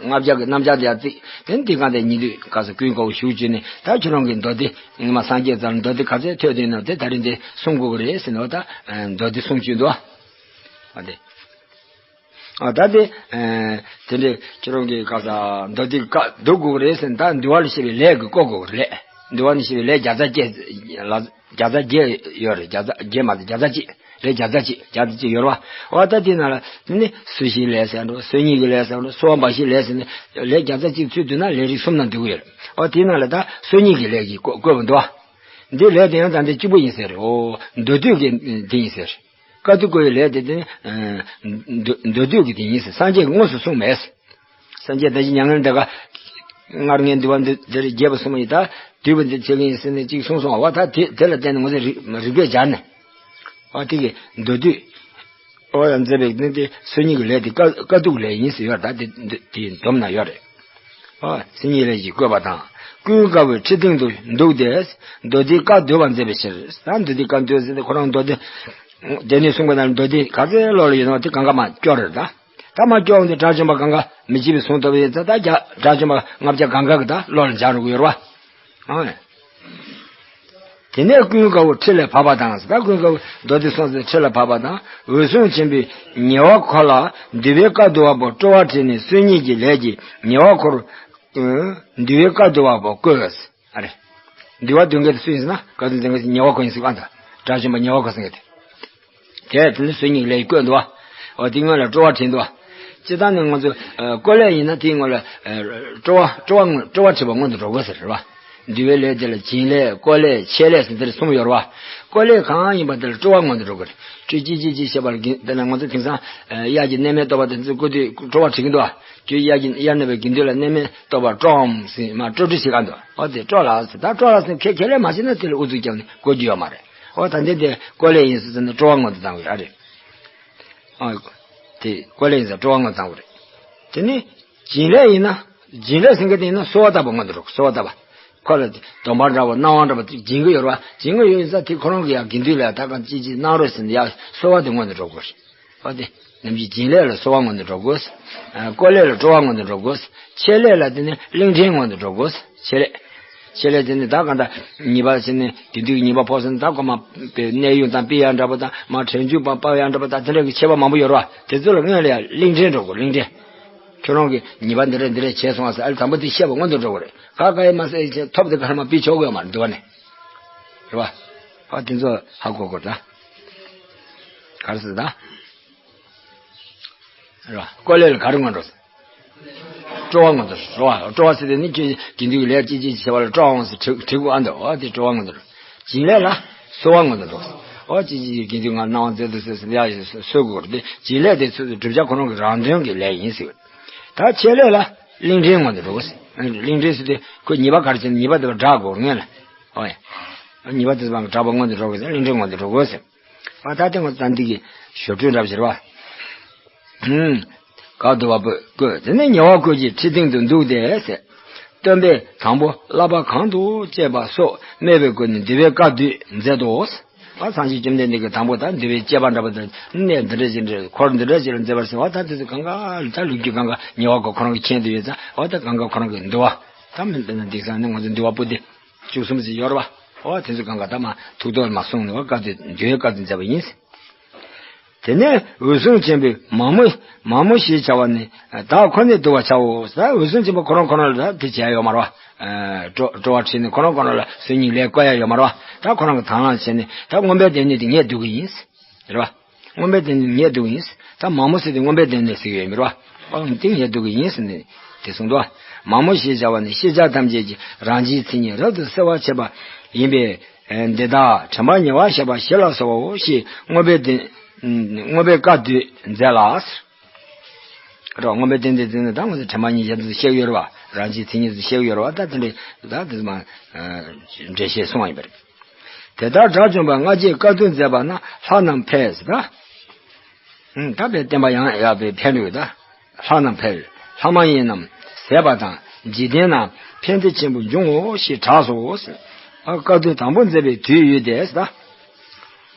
ལྔ་བརྒྱ་གི་སྣམ་སྦྱར་དེ་ཡར་བརྩིགས། དེ་ནི་འདི་གང་དེ་ཉིན་དུས་ག་ས་ཀུན་དགའ་བོ་བཞུགས་བྱས་ནས་ད་ཁྱོད་རང་གི་མདོ་སྡེ་ངོ་མ་སངས་རྒྱས་རྩ་ལ་མདོ་སྡེ་ག་ཚད་ཐོས་དོན་ནོ་དེ་ད་རིང་དེ་གསུང་དགོས་ཀྱི་རེད་ཟེར་ནས། འོ་ད་མདོ་སྡེ་གསུང་བྱོས་འདུག་ཨ་དེ། ཨ་ད་དེ། དེ་འདྲའི་ཁྱོད་རང་གི་ག་ས་མདོ་སྡེ་བཀའ་སྡུད་དགོས་ཀྱི་རེད་ཟེར་ནས་ད་འདུལ་བ་ལ་བཤད་པའི་ལས་ཀྱིས་བསྐོར་དགོས་ཀྱི་རེད། འདུལ་བ་ནས་བཤད་པའི་ལས་བརྒྱ་རྩ་བརྒྱད་ལ། བརྒྱ་རྩ་བརྒྱད་ཡོད་རེད། བརྒྱ་རྩ་བརྒྱད་མ་རེད། བརྒྱ་རྩ་གཅིག་ལས་བརྒྱ་རྩ་གཅིག་བརྒྱ་རྩ་གཅིག་ཡོད་རེད་བ། འོ་ད་དེ་ནང་ལ་དེ་ནི་སུ་ཞིག་ལས་ཟེར་འགྲོ། སུ་གཉིས་ཀྱི་ལས་ཟེར་འགྲོ། སུ་བ་འབའ་ཞིག་ལས་ཟེར་ནས་ལས་བརྒྱ་རྩ་གཅིག་ཚུད་འདུག་ན་ལས་རིགས་གསུམ་ནང་འདུས་ཀྱི་ཡོད་རེད། འོ་དེ་ནང་ལ་ད་སུ་གཉིས་ཀྱི་ལས་ཀྱི་བཀོད་བཀོད་པ་འདུག་བ། འདི་ལས་དེ་ཡང་ད་འདི་གཅིག་པུ་ཡིན་ཟེར་རེད། འོ་མདོ་སྡུད་ཀྱི་དེ་ཡིན་ཟེར། དཀའ་ཐུབ་བཀོད་པའི་ལས་དེ་དེ་ནི་མདོ་མདོ་སྡུད་ཀྱི་དེ་ཡིན་ཟེར། སངས་རྒྱས་ཀྱིས་དངོས་སུ་གསུངས་མེད་ཟེར། སངས་རྒྱས་བདག་གིས་མྱ་ངན་འདའ་ཁ་སྔར་ངས་འདུལ་བ་འདི་འདིར་རྒྱས་པ་གསུངས་པ་ཡིན། ད་བསྡུས་པ་འདི་བྱེད་ཀྱི་ཡིན་ཟེར་ནས་གཅིག་གསུངས་སོང་བ། ད་དེ་དེ་ལ་བརྟེན་ནས་ང་ཚོས་རིགས་རིགས་པས་སྦྱར་ནས། ཨ་དེ་གི་མདོ་སྡུད། ཨོ་ཡ་མཛད་པའི་ནི་དེ་སུ་གཉིས་ཀྱི་ལས་དེ་དཀའ་དཀའ་ཐུབ་ལས་ཡིན་ཟེར་ཡོད་རེད། ད་དེ་དེ་དེའི་སྡོམ་ན་ཡོད་རེད། ཨ་སུ་གཉིས་ལས་ཀྱི་བཀོད་པ་དང་། ཀུན་དགའ་བོའི་ཁྲི་སྟེང་དུ་འདུག་སྟེ། མདོ་སྡེའི་བཀའ་བསྡུ་བར་མཛད་པའི་ཕྱིར། ད་མདོ་སྡེའི་བཀའ་བསྡུ་ཟེར་ཏེ་ཁོ་རང་མདོ་སྡེ་སྡེ་སྣོད་གསུངས་པ་ན་མདོ་སྡེ་ག་ཚོད་ཀློག་ལ་ཡོད་ན་དེ་གང་ག་མར་སྐྱོར་རེད་ད། ད་མར་སྐྱོར་འོང་དུས་དགྲ་བཅོམ་པ་གང་ག་མི་བརྗེད་པའི་གཟུངས་ཐོབ་ཡོད་ཙང་། ད་རྒྱ་དགྲ་བཅོམ་པ་ལྔ་བརྒྱ་གང་ག་གི་ད་ཀློག་ལ་སྦྱངས་འགྲོ་གི་ཡོད་རེད་བ། ཨང་། དེ་ནས་ཀུན་དགའ་བོ་ཁྲི་ལས་བབས་པ་དང་། ད་ཀུན་དགའ་བོ་མདོ་སྡེ་གསུངས་ཚེ་ཁྲི་ལ་བབས་པ་དང་། འོད་སྲུང་ཆེན་པོས་ཉེ་བར་འཁོར་ལ་འདུལ་བའི་བཀའ་བསྡུ་བ་པོ་སྤྲོ་བ་ཁྲིད་ནས་སུ་གཉིས་ཀྱི་ལས་ཀྱིས་ཉེ་བར་འཁོར། ཨང་། འདུལ་བའི་བཀའ་བསྡུ་བ་པོ་བཀོད། ཨ་རེ། འདུལ་བ་འདོན་མཁན་དེ་སུ་ཡིན་ཟེར་ན། བཀའ་བསྡུ་འདོན་མཁན་དེ་ཉེ་བར་འཁོར་ཡིན་ཟེར་གི་ཨ་འདུག་དགྲ་བཅོམ་པ་ཉེ་བར་འཁོར་ཟེར་མཁན་དེ། དེ་དེ་ནི་སུ་གཉིས་ལས་བཀོད་འདུག་བ། འོ་དེ་སྔོན་ལ་སྤྲོ་བ་ཁྲིད་འདུག་བ། སྤྱིར་བཏང་ནི་ང་ཚོ་ཨ་བཀོད་ལས་ཡིན་ན་དེའི་སྔོན་ལ་ཨ་སྤྲོ་བ་སྤྲོ་བ་སྤྲོ་བ་ཁྲིད་པ་སྔོན་དུ་འགྲོ་དགོས་ཟེར་རེད་བ། འདུལ་བའི་ལས་དེ་ལ་བྱིན་ལས་བཀོད་ལས་ཆད་ལས་ཟེར་དེ་གསུམ་ཡོད་རེད་བ། བཀོད་ལས་གང་ཡིན་པ་དེ་ལ་སྤྲོ་བ་སྔོན་དུ་འགྲོ་དགོས་རེད། སྤྲོ་ཅི་ཅི་ཅི་བྱེད་པ་ལ་དགེ། དེ་ན་ང་ཚོ་དེང་སང་ཨ་དབྱར་གྱི་གནས་མལ་གཏོར་བ་དེ་ཚོ་བཀོད་དུས་སྤྲོ་བ་ཁྲིད་ཀྱི་འདུག་བ། ཁྱོད་དབྱར་གྱི་དབྱར་གནས་པའི་དགེ་འདུན་ལ་གནས་མལ་གཏོར་བ་སྤྲོའམ་ཟེར་མར་སྤྲོ་སྤྲོ་བྱེད་ག་འདུག་འོ་དེ་སྤྲོ་ལགས་ཟེར། ད་སྤྲོ་ལགས་ཟེར་ཁས་ཁས་ལེན་མ་བྱས་ན་དེ་ལ་ཨུ་ཚུགས་བརྒྱབ་ནས་གོ་རྒྱུ་ཡོད་མ་རེད། འོ་ད་འདི་དེ་བཀོད་ལས་ཡིན་ཟེར་ཟེར་ནས་སྤྲོ་བ་སྔོན་དུ་བཏང་དགོས་ཨ་རེད། ཨ་དེ་བཀོད་ལས་ཡིན་ཟེར་སྤྲོ་བ་སྔོན་དུ་བཏང་དགོས་རེད། དེ་ནས་བྱིན་ལས་ཡིན་ན། བྱིན་ལས་ཟེར་མཁན་དེ་ཡིན་ན་གསོལ་བ་བཏབ་པ་སྔོན་དུ་འགྲོ་དགོས། གསོལ་བ་བཏབ་པ། ཁོ་ལ་སྡོམ་པ་འདྲ་བོ་གནང་བ་འདྲ་བོ་བྱིན་གྱི་ཡོད་རེད་བ། བྱིན་གྱི་ཡོད་ཡིན་ཙང་དེ་ཁོ་རང་གི་ཡང་དགེ་འདུན་ལ་ད་གང་ཅི་ཅི་གནང་རོགས་ཟེར་ནས་ཡང་གསོལ་བ་དེ་སྔོན་དུ་འགྲོ་དགོས་རེད། འོ་དེ། ནམ་རྒྱུན་བྱིན་ལས་ལ་གསོལ་བ་སྔོན་དུ་འགྲོ་དགོས། ཨ་བཀོད་ལས་ལ་སྤྲོ་བ་སྔོན་དུ་འགྲོ་དགོས། ཆད་ལས་ལ་དེ་ནི་གླིང་ཕྲན་སྔོན་དུ་འགྲོ་དགོས། ཆད་ལས། ཆད་ལས་དེ་ནི་ད་གང་ལྟར་ཉེས་པ་ཟེར་ནས་དགེ་འདུན་གྱི་ཉེས་པ་ཕོག་སོང་ན། ད་ཁོ་མར་དཔེ་གནས་དབྱུང་དང་སྤེལ་ཡག་འདྲ་པོ་དང་། མར་དྲན་སྐྱུག་པ་སྤར་ཡག་འདྲ་པོ་དང་། དེ་འདྲ་གི་ཆད་པ་མང་པོ་ཡོད་རེད་བ། དེ་ཚོ་ལ་སྔོན་ལ་ཡང་གླིང་ཕྲན་འགྲོ་དགོས། གླིང་ཕྲན། ཁྱོད་རང་གི་ཉེས་པ་འདི་འདྲ་འདི་འདྲ་བྱས་སོང་བ་ཟེར། ཨ་ལས་དང་པོ་དེ་བཤད་པ་སྔོན་དུ་འགྲོ་དགོས་རེད། ག་ག་ཡེ་མ་ཟེར་ཐོབ་དེ་ག་རེ་མར་སྤེལ་ཆོག་གི་ཡོད་མ་རེད་འདུག་བ་ནི། རེད་བ། ཨ་དེ་ཚོ་ཧ་གོ་དགོས་རེད་ད། ག་རེ་ཟེར་ད། རེད་བ། བཀོད་ལས་ལ་ག་རེ་སྔོན་འགྲོ། སྤྲོ་བ་སྔོན་དུ་འགྲོ་བ། སྤྲོ་བ་ཟེར་དེ་ནི་ཁྱོད་དགེ་འདུན་གྱི་ལས་ཅི་ཅི་བྱེད་པ་ལ་སྤྲོ་བ་འོང་ཟེར་དྲི་དྲི་དགོས་ཨ་འདུག་འོ་དེ་སྤྲོ་བ་སྔོན་དུ་འགྲོ། བྱིན་ལས་ལ་གསོལ་བ་སྔོན་དུ་འགྲོ། འོ་ཅི་ཅི་དགེ་འདུན་ང་གནང་བ་མཛད་དུ་གསོལ་ཟེར་ཡ་ཞིག་གསོལ་དགོས་རེད་དེ། བྱིན་ལས་དེ་ཚོ་བསྒྲུབ་བྱ་ཁོ་རང་གི་རང་དོན་གྱི་ལས་ཡིན་ཟེར། ད་ཆད་ལས་ལ་གླིང་ཕྲན་སྔོན་དུ་འགྲོ་དགོས་ཟེར། གླིང་ཕྲན་ཟེར་དེ་ཁོ་ཉེས་པ་ག་རེ་བྱས་ན་ཉེས་པ་དེ་ལ་དགྲ་དགོས་ངེས་ལ། འོ་ཡ། ཉེས་པ་དེ་ཚོ་དགྲ་པོ་སྔོན་དུ་འགྲོ་དགོས་ཟེར། གླིང་ཕྲན་སྔོན་དུ་འགྲོ་དགོས་ཟེར། ཨ་ད་དེ་ང་ཚོ་ད་འདི་གི་ཞོར་འཕྲོས་འདྲ་པོ་ཞིག་རེད་བ། ཧུམ། བཀའ་བསྡུ་བ་པོས་བཀོད། དེ་ནས་ཉེ་བར་འཁོར་གྱི་ཁྲི་སྟེང་དུ་འདུག་སྟེ་ཟེར། སྟོན་པས་དང་པོ་བསླབ་པ་གང་དུ་བཅས་པ་སོགས་སྨྲས་པའི་སྒོ་ནས་འདུལ་བའི་བཀའ་བསྡུས་མཛད་དོ། ཨ་སངས་རྒྱས་བཅོམ་ལྡན་འདས་ཀྱིས་དང་པོ་ད་འདུལ་བའི་བཅས་པ་འདྲ་པོ་དང་གནས་འདི་འདྲ་ཞིག་འདྲ་འཁོར་འདི་འདྲ་ཞིག་ལ་མཛད་པར་གསུངས་པ། ད་དེ་ཚོ་གང་ག་ད་ལོ་རྒྱུས་གང་ག་ཉེ་བར་འཁོར་ཁོ་རང་གིས་མཁྱེན་དུ་ཡོད་ཙང་། འོ་ད་གང་ག་ཁོ་རང་གི་འདུལ་བ། ད་མི་དཔེར་ན་འདི་སང་ནི་ང་ཚོ་འདུལ་བ་པོ་ཏི་བཅུ་གསུམ་ཞིག་ཡོད་རེད་བ། འོ་དེ་ཚོ་གང་ག་ད་མར་ཐུགས་དོན་མར་གསུངས་ནས་བཀའ་བསྡུ་འདུལ་བའི་བཀའ་བསྡུ་མཛད་པ་ཡིན། དེ་ནས་འོད་སྲུང་ཆེན་པོས་མ་མོ། མ་མོ་ཞེས་བྱ་བ་ནི་བདག་ཁོ་ནས་བསྡུ་བར་བྱའོ། ད་འོད་སྲུང་ཆེན་པོ་ཁོ་རང་ཁོ་རང་ལ་ད་དེ་བྱས་ཡོད་མ་རེད་བ། སྤྲོ་སྤྲོ་བ་ཁྲིད་ནས་ཁོ་རང་ཁོ་རང་ལ་སུ་གཉིས་ལས་བཀོད་ཡ་ཡོད་མ་རེད་བ། ད་ཁོ་རང་གིས་དང་བླངས་བྱས་ནས་ད་མངོན་པའི་སྡེ་སྣོད་དེ་ངས་བསྡུ་གི་ཡིན། རེད་བ། མངོན་པའི་སྡེ་སྣོད་ངས་བསྡུ་གི་ཡིན། ད་མ་མོ་ཟེར་དེ་མངོན་པའི་སྡེ་སྣོད་ཟེར་གི་ཡོད་མ་རེད་བ། ཨང་དེ་ངས་བསྡུ་གི་ཡིན་ཟེར་ནས་དེ་གསུངས་འདུག་བ། མ་མོ་ཞེས་བྱ་བ་ནི་ཤེས་བྱ་ཐམས་ཅད་ཀྱི་རང་བཞིན་མཚན་ཉིད་རབ་ཏུ་གསལ་བར་བྱེད་པ་ཡིན་པས། འདི་དག་དྲན་པ་ཉེ་བར་བཤད་པ་བཞི་ལ་སོགས་པའོ་ཞེས་མངོན་པའི་སྡེ། མངོན་པའི་བཀའ་བསྡུས་མཛད་ལ། རོ་མངོན་པའི་སྡེ་སྣོད་དེ་ནི་ད་ང་ཚོ་དྲན་པ་ཉེ་བར་དུ་བཤད་ཡོད་རེད་བ། རང་བཞིན་མཚན་ཉིད་དུ་བཤད་ཡོད་རེད་བ། ད་དེ་འདྲའི་ད་དེ་མ་འགྲེལ་བཤད་གསུངས་པ་ཡིན་པ་རེད། དེ་ལྟར་དགྲ་བཅོམ་པ་ལྔ་བརྒྱས་བཀའ་བསྡུ་མཛད་པ་ན་ལྷ་རྣམས་ཕལ་ཟེར་ད། ད་དཔེ་བསྟན་པ་ཡང་ཡག་པའི་ཕན་ཡོད་ད། ལྷ་རྣམས་ཕལ། ལྷ་མ་ཡིན་རྣམས་ཟད་པ་དང་འཇིག་རྟེན་ན་ཕན་བདེ་ཆེན་པོ་འབྱུང་ངོ་ཞེས་གྲགས་སོ། བཀའ་བསྡུ་དང་པོ་མཛད་པའི་དུས་ཡོད་དེ་ཟེར་ད།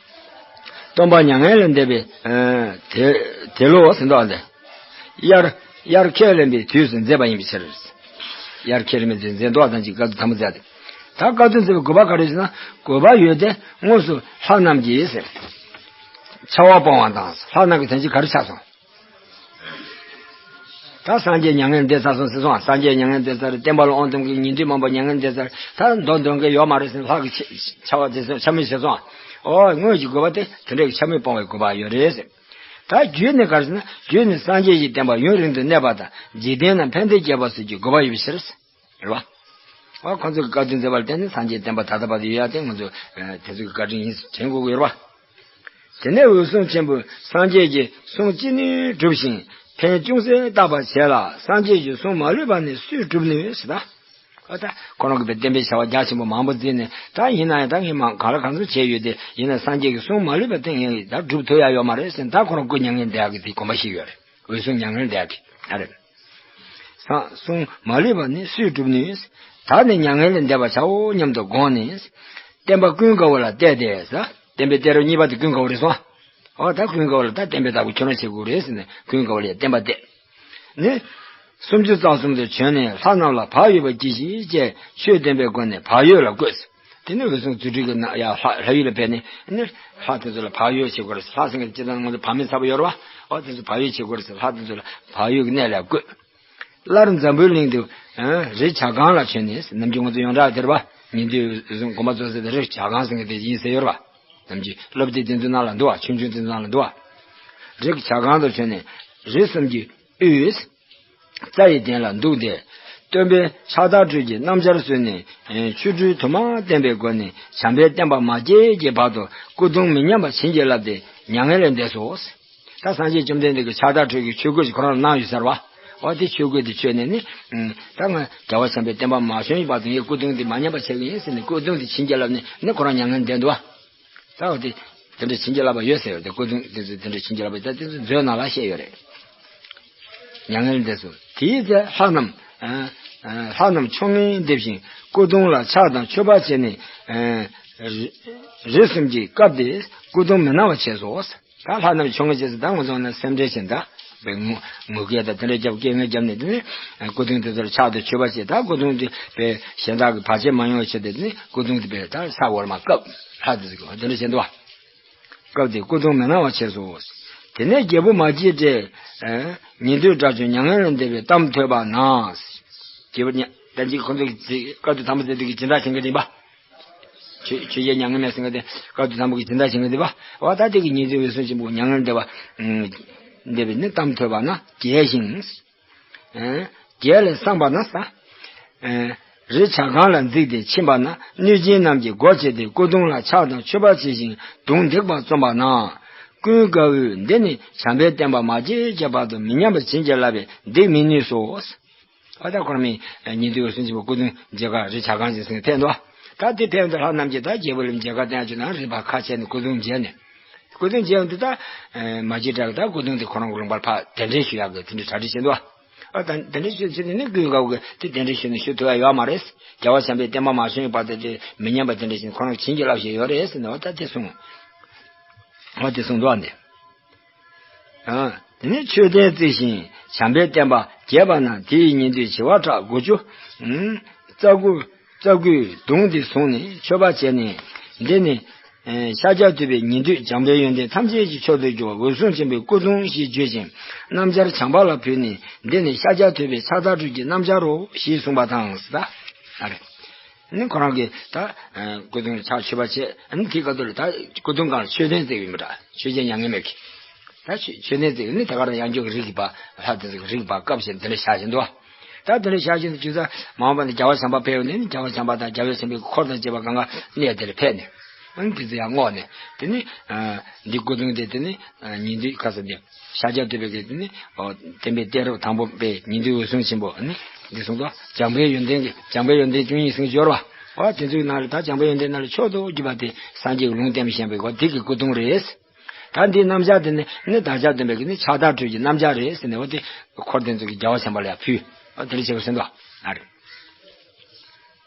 སྟོན་པ་མྱ་ངན་ལས་འདས་པའི་དེ་དེ་ལོ་ཟེར་འདུག་ཨ་འདི། དབྱར་དབྱར་ཁས་ལེན་པའི་དུས་སུ་མཛད་པ་ཡིན་པའི་ཕྱིར། དབྱར་ཁས་ལེན་པའི་དུས་མཛད་འདུག་ཨ་དང་ཅིག་བཀའ་བསྡུ་དང་པོ་མཛད་དེ། ད་བཀའ་བསྡུ་མཛད་པའི་དགོས་པ་ག་རེ་ཟེར་ན། དགོས་པ་ཡོད་དེ་དངོས་སུ་ལྷ་རྣམས་ཀྱིས་ཟེར། ཆར་པ་སྤོང་བ་དང་ལྷ་རྣམས་ཀྱི་དོན་ཅིག་ག་རེ་ཆགས་སོང་། ད་སངས་རྒྱས་མྱ་ངན་འདས་ཚར་སོང་ཟེར་སོང་། སངས་རྒྱས་མྱ་ངན་འདས་ཚར། བསྟན་པ་ལ་དབང་ཐོབ་མཁན་ཉན་ཐོས་མང་པོ་མྱ་ངན་འདས་ཚར། ད་མདོ་འདོན་མཁན་ཡོད་མ་རེད་ཟེར་ལྷ་གི་ཆ་བ་དེ་ཚོ་ཆ་མེད་བྱས་སོང་། ཨོ་དངོས་ཀྱི་དགོས་པ་དེ་དེ་འདྲའི་ཆ་མེད་སྤོང་བའི་དགོས་པ་ཡོད་རེད་ཟེར། ད་རྒྱུད་ནི་ག་རེ་ཟེར་ན། རྒྱུད་ནི་སངས་རྒྱས་ཀྱི་བསྟན་པ་ཡུན་རིང་དུ་གནས་པ་དང་འཇིག་རྟེན་ན་ཕན་བདེ་རྒྱས་པ་སོགས་ཀྱི་དགོས་པ་ཡོད་པའི་ཕྱིར། རེད་བ། ཨ་ཁོང་ཚོ་གི་བཀའ་དྲིན་མཛད་པ་ལ་བརྟེན་ནས་སངས་རྒྱས་བསྟན་པ་ད་ལྟ་བར་དུ་ཡོད་ཡ་དེ་ང་ཚོ་ཨ་དེ་ཚོ་གི་བཀའ་དྲིན་ཡིན་ཟེར་དྲན་དགོས་ཀྱི་ཡོད་རེད་བ། དེ་ནས་འོད་སྲུང་ཆེན་པོས་སངས་རྒྱས་ཀྱི་གསུང་ཅི་ནུས་བསྒྲུབས་ཤིང་ཕན་ཅུང་ཟད་བཏགས་པ་བྱས་ལ། སངས་རྒྱས་ཀྱི་གསུང་མ་ལུས་པ་ནི་སུས་བསྒྲུབ་ནུས་ཟེར་ད། ཨ་ད་ཁོ་རང་གིས་བསྟན་པའི་བྱ་བ་རྒྱ་ཆེན་པོ་མང་པོ་མཛད་ནས། ད་ཡིན་ན་ཡང་ད་ངས་མ་ག་ལ་གང་འཚམ་བྱས་ཡོད་དེ། ཡིན་ན་སངས་རྒྱས་ཀྱི་གསུང་མ་ལུས་པ་དེ་ངས་ད་བསྒྲུབ་ཐུབ་ཡ་ཡོད་མ་རེད་ཟེར། ད་ཁོ་རང་སྐུ་མྱ་ངན་འདས་ཡག་གི་དེ་དགོངས་པ་བཞེས་ཡོད་རེད། འོད་སྲུང་མྱ་ངན་འདས་ཀྱི་ཨ་རེད། སངས་གསུང་མ་ལུས་པ་ནི་སུས་བསྒྲུབ་ནུས། ད་ནི་མྱ་ངན་ལས་འདས་པར་བྱའོ་སྙམ་དུ་དགོངས་ནས། བསྟན་པ་ཀུན་དགའ་བོ་ལ་གཏད་དེ་ཟེར། བསྟན་པའི་གཏད་རབས་གཉིས་པ་དེ་ཀུན་དགའ་བོ་རེད་སོང་། ཨོ་ད་ཀུན་དགའ་བོ་ལ་ད་བསྟན་པའི་བདག་པོ་ཁྱོད་རང་བྱེད་དགོས་རེད་ཟེར་ནས་ཀུན་དགའ་བོ་ལ་ཡང་བསྟན་པ་གཏད། ནི། སུམ་ཅུ་རྩ་གསུམ་དུ་བྱོན་ནས་ལྷ་རྣམས་ལ་བག་ཡོད་པར་གྱིས་ཤིག་ཅེས་ཆོས་བསྟན་པའི་སྒོ་ནས་བག་ཡོད་ལ་བཀོད། དེ་ནས་འོད་སྲུང་རྫུ་འཕྲུལ་གྱིས་ན་ཡང་ལྷ་ལྷ་ཡུལ་ལ་ཕེབས་ནས་ནི་ལྷ་དེ་ཚོ་ལ་བག་ཡོད་བྱེད་དགོས་རེད། ལྷ་ཟེར་མཁན་སྤྱིར་བཏང་ང་ཚོ་བག་མེད་ཚ་པོ་ཡོད་རེད་བ། ཨོ་དེ་ཚོ་བག་ཡོད་བྱེད་དགོས་རེད་ཟེར། ལྷ་དེ་ཚོ་ལ་བག་ཡོད་ཀྱི་གནས་ལ་བཀོད། སླར་འཛམ་བུའི་གླིང་དུ་རི་བྱ་རྐང་ལ་བྱོན་ནས། ནམ་རྒྱུན་ང་ཚོ་ཡོངས་གྲགས་དེ་རེད་བ། ཉན་ཐོས་འོད་སྲུང་དགོངས་པ་རྫོགས་ཚར་དེ་རི་བྱ་རྐང་ཟེར་མཁན་དེ་ཡིན་ཟེར་ཡོད་རེད་བ། ནམ་རྒྱུན་སློབ་དེབ་དེ་ཚོའི་ནང་ལ་འདུག་བ། ཆུང་ཆུང་དེ་ཚོའི་ནང་ལ་འདུག་བ། རི་བྱ་རྐང་དུ་བྱོན་ནས་རི་གསུམ་གྱི་དབུས་རྩྭ་ཡི་གདན་ལ་འདུག་སྟེ། སྟོན་པས་ཕྱག་དར་ཁྲོད་ཀྱི་སྣམ་སྦྱར་བཟོས་ནས་ཆོ་འཕྲུལ་དུ་མ་བསྟན་པའི་སྒོ་ནས་བྱམས་པའི་བསྟན་པ་མ་བརྗེད་ཀྱི་བར་དུ་སྐུ་གདུང་མི་ཉམས་པ་བྱིན་གྱིས་བརླབས་ཏེ་མྱ་ངན་ལས་འདས་སོ། ད་སངས་རྒྱས་བཅོམ་ལྡན་འདས་ཀྱིས་ཕྱག་དར་ཁྲོད་ཀྱི་ཆོས་གོས་ཤིག་ཁོ་རང་ལ་གནང་ཡོད་ས་རེད་བ། འོ་དེ་ཆོས་གོས་དེ་མཆོད་ནས་ནི། ད་ང་རྒྱལ་བ་བྱམས་པའི་བསྟན་པ་མ་བྱོན་བར་དུ་ངའི་སྐུ་གདུང་འདི་མ་ཉམས་པ་བྱེད་ཀྱི་ཡིན་ཟེར་ནས་སྐུ་གདུང་དེ་བྱིན་གྱིས་བརླབས་ནས་ནི་ཁོ་རང་མྱ་ངན་འདས་འདུག་བ། ད་འོ་དེ་དེ་འདྲ་བྱིན་གྱིས་བརླབས་པ་ཡོད་ཟེར་བ་དེ། སྐུ་གདུང་དེ་ཚོ་དེ་འདྲ་བྱིན་གྱིས་བརླབས་པ་ད་དེ་ཚོ་མཛོད་ནང་ལ་བཤད་ཡོད་རེད། མྱ་ངན་འདས་སོ། དེའི་ཚེ་ལྷ་རྣམས་ཨ་ཨ་ལྷ་རྣམས་ཆོ་ངེས་འདེབས་ཤིང་སྐུ་གདུང་ལ་ཕྱག་དང་མཆོད་པ་བྱས་ནས། ཨ་རི་རི་གསུམ་གྱིས་བཀབ་སྟེ་སྐུ་གདུང་མི་སྣང་བར་བྱས་སོ། ད་ལྷ་རྣམས་ཆོ་ངེས་བྱས་སོ། ད་ང་ཚོ་ནི་སེམས་ཁྲལ་བྱས་ད་བའི་ངུ་ངུ་སྐད་དང་དེ་འདྲ་རྒྱབ་སྐད་ངན་བརྒྱབ་ནས། དེ་ནས་སྐུ་གདུང་དེ་ཚོར་ཕྱག་དང་མཆོད་པ་བྱས། ད་སྐུ་གདུང་དེ་བའི་གཞན་དག་གིས་བར་ཆད་མ་ཡོང་བའི་ཆེད་དུ་ནི་སྐུ་གདུང་དེ་བའི་ད་ས་འོག་མར་བཀབ། ལྷ་དེ་ཚོ་གིས་དེ་འདྲ་བྱས་འདུག་བ། སྐབས་དེར་སྐུ་གདུང་མི་སྣང་བར་བྱས་སོ། དེ་ནས་རྒྱལ་པོ་མ་སྐྱེས་དགྲས་ཨ་ཉན་ཐོས་དགྲ་བཅོམ་མྱ་ངན་ལས་འདས་པའི་གཏམ་ཐོས་པ་ན། རྒྱལ་པོ་ཉ་ད་ཅིག་ཁོང་ཚོ་གི་བཀའ་བསྡུ་དམ་པ་མཛད་དུས་ཀྱི་སྦྱིན་བདག་བྱེད་མཁན་དེ་ཡིན་པ། ཆོས་ཆོས་རྒྱལ་མྱ་ངན་མེད་ཟེར་མཁན་དེ་བཀའ་བསྡུ་དམ་པ་གི་སྦྱིན་བདག་བྱེད་མཁན་དེ་ཡིན་པ། འོ་ད་དེ་གི་ཉན་ཐོས་འོད་སྲུང་ཆེན་པོ་མྱ་ངན་འདས་པ་འདས་པའི་ནི་གཏམ་ཐོས་པ་ན་དགྱེས་ཤིང་། ཨ་དགྱེས་ལས་སངས་པ་ན་ས། ཨ་རི་བྱ་རྐང་ལ་འཛེགས་ཏེ་ཕྱིན་པ་ན། གནོད་སྦྱིན་རྣམས་ཀྱིས་སྒོ་ཕྱེ་སྟེ་སྐུ་གདུང་ལ་ཕྱག་དང་མཆོད་པ་བྱས་ཤིང་གདུང་འདེགས་པར་རྩོམ་པ་ན། ཀུན་དགའ་བོས་འདི་ནི་བྱམས་པའི་བསྟན་པ་མ་བརྗེད་ཀྱི་བར་དུ་མི་ཉམས་པར་བྱིན་གྱིས་བརླབས་པའི་འདེགས་མི་ནུས་སོ། ཨ་ད་ཁོ་རང་མི་ཉན་ཐོས་འོད་སྲུང་ཆེན་པོ་སྐུ་གདུང་མཇལ་ཁ་རི་བྱ་རྐང་ཅིག་ཟིན་ཕེབས་འདུག་ད་དེ་ཕེབས་འདུག་ལྷ་རྣམས་ཀྱིས་ད་རྒྱལ་པོ་ལ་མཇལ་ཁ་བསྟན་ཆོག་ན་རི་ཕར་ཁ་ཕྱེ་ནས་སྐུ་གདུང་མཇལ་ནས། སྐུ་གདུང་མཇལ་འདི་ད་མ་བརྗེད་དགྲ་གི་ད་སྐུ་གདུང་དེ་ཁོ་རང་གི་ལུང་པར་ཕར་གདན་འདྲེན་ཞུ་ཡག་གི་དེ་འདྲའི་གྲ་སྒྲིག་བྱས་འདུག་ཨ་ད་གདན་འདྲེན་ཞུ་ཕྱིན་ནས་ནི་ཀུན་དགའ་བོ་གིས་དེ་གདན་འདྲེན་ཞུས་ནས་ཞུ་ཐུབ་ཡ་ཡོད་མ་རེད། རྒྱལ་བ་བྱམས་པའི་བསྟན་པ་མ་བྱོན་བར་དུ་དེ་མི་ཉམས་པ་དེ་འདྲ་བཞིན་ཁོ་རང་བྱིན་གྱིས་བརླབས་བཞིན་ཡོད་རེད་ཟེར་ནས་འོ་ད་དེ་གསུངས། འོ་དེ་གསུངས་འདུག་ཨ་འདི། ཨ་དེ་ནས་མཆོད་རྟེན་བརྩིགས་ཤིང་བྱམས་པའི་བསྟན་པ་རྒྱས་པ་ན། དེ་ཡི་ཉན་ཐོས་བྱེ་བ་ཕྲག་དགུ་བཅུ་ཨ་རྩ་དགུ་རྩ་དགུས་གདུང་འདི་བཟུང་ནས་མཆོད་པ་བྱས་ནས། འདི་ནི་ཨ་ཤཱཀྱ་ཐུབ་པའི་ཉན་ཐོས་འཇམ་དཔལ་ཡོན་ཏན་ཐམས་ཅད་ཀྱི་མཆོག་ཏུ་གྱུར་པ་འོད་སྲུང་ཆེན་པོའི་སྐུ་གདུང་ཞེས་བརྗོད་ཅིང་སྣམ་སྦྱར་བྱམས་པ་ལ་ཕུལ་ནས། འདི་ནི་ཤཱཀྱ་ཐུབ་པའི་ཕྱག་དར་ཁྲོད་ཀྱི་སྣམ་སྦྱར་རོ་ཞེས་གསུངས་པ་དང་ཟེར། ཨ་རེ། ནི་ཁོ་རང་གིས་ད་སྐུ་གདུང་ཕྱག་མཆོད་པ་བྱས། ནི་དེའི་སྐབས་དུ་ལ་ད་སྐུ་གདུང་སྒང་ལ་མཆོད་རྟེན་བརྩིགས་ཡོད་མི་འདྲ། ཆོས་རྒྱལ་མྱ་ངན་མེད་ཀྱིས། ད་མཆོད་མཆོད་རྟེན་བརྩིགས་ནི་དེ་ག་རང་ཡང་འཇོག་གི་རིགས་ཀྱི་བ་ལྷ་དེ་ཚོ་གི་རིགས་བ་སྐབས་བཞིན་དེ་འདྲ་བཞག་བཞིན་འདུག་ད་དེ་འདྲ་བཞག་བཞིན་དུ་ཇི་ལྟར་མ་འོངས་པ་ནས་རྒྱལ་བ་བྱམས་པ་ཕེབས་ཡོང་ནས་ནི་རྒྱལ་བ་བྱམས་པ་དང་རྒྱལ་བའི་སྲས་པོའི་འཁོར་དང་བཅས་པ་གང་ག་གནས་དེར་ཕེབས་ནས། ཨང་དེ་ཚོ་ཡང་བསྔོགས་ནས། དེ་ནི་འདི་སྐུ་གདུང་དེ་དེ་ནི་ཉན་ཐོས་ཁ་ས་འདི། ཤཱཀྱ་ཐུབ་པའི་གི་དེ་ནི་ཨོ་བསྟན་པའི་གཏད་རབས་དང་པོ་པའི་ཉན་ཐོས་འོད་སྲུང་ཆེན་པོ་ནི་འདི་གསུངས་ཏོ། འཇམ་དཔལ་ཡོན་ཏན་གྱི་འཇམ་དཔལ་ཡོན་ཏན་བཅུ་གཉིས་ཟེར་གྱི་ཡོད་རེད་བ། ཨོ་དེ་ཚོའི་ནང་ལ་ད་འཇམ་དཔལ་ཡོན་ཏན་ནང་ལ་མཆོག་ཏུ་གྱུར་པ་དེ་སངས་རྒྱས་ཀྱི་ལུང་བསྟན་པའི་ཤན་པའི་གོ་དེ་གི་སྐུ་གདུང་རེད། ད་འདིའི་རྣམ་གཞག་དེ་ནི་ནི་བདག་ཅག་སྟོན་པའི་གི་ནི་ཕྱག་དར་ཁྲོད་ཀྱི་རྣམ་གཞག་རེད་ཟེར་ནས་འོ་དེ་འཁོར་དེ་ཚོ་གི་རྒྱལ་བ་ཆེན་པོ་ལ་ཡང་ཕུལ། ཨོ་དེ་འདྲ་བྱས་པ་ཟེར་འདུག་ཨ་རེད།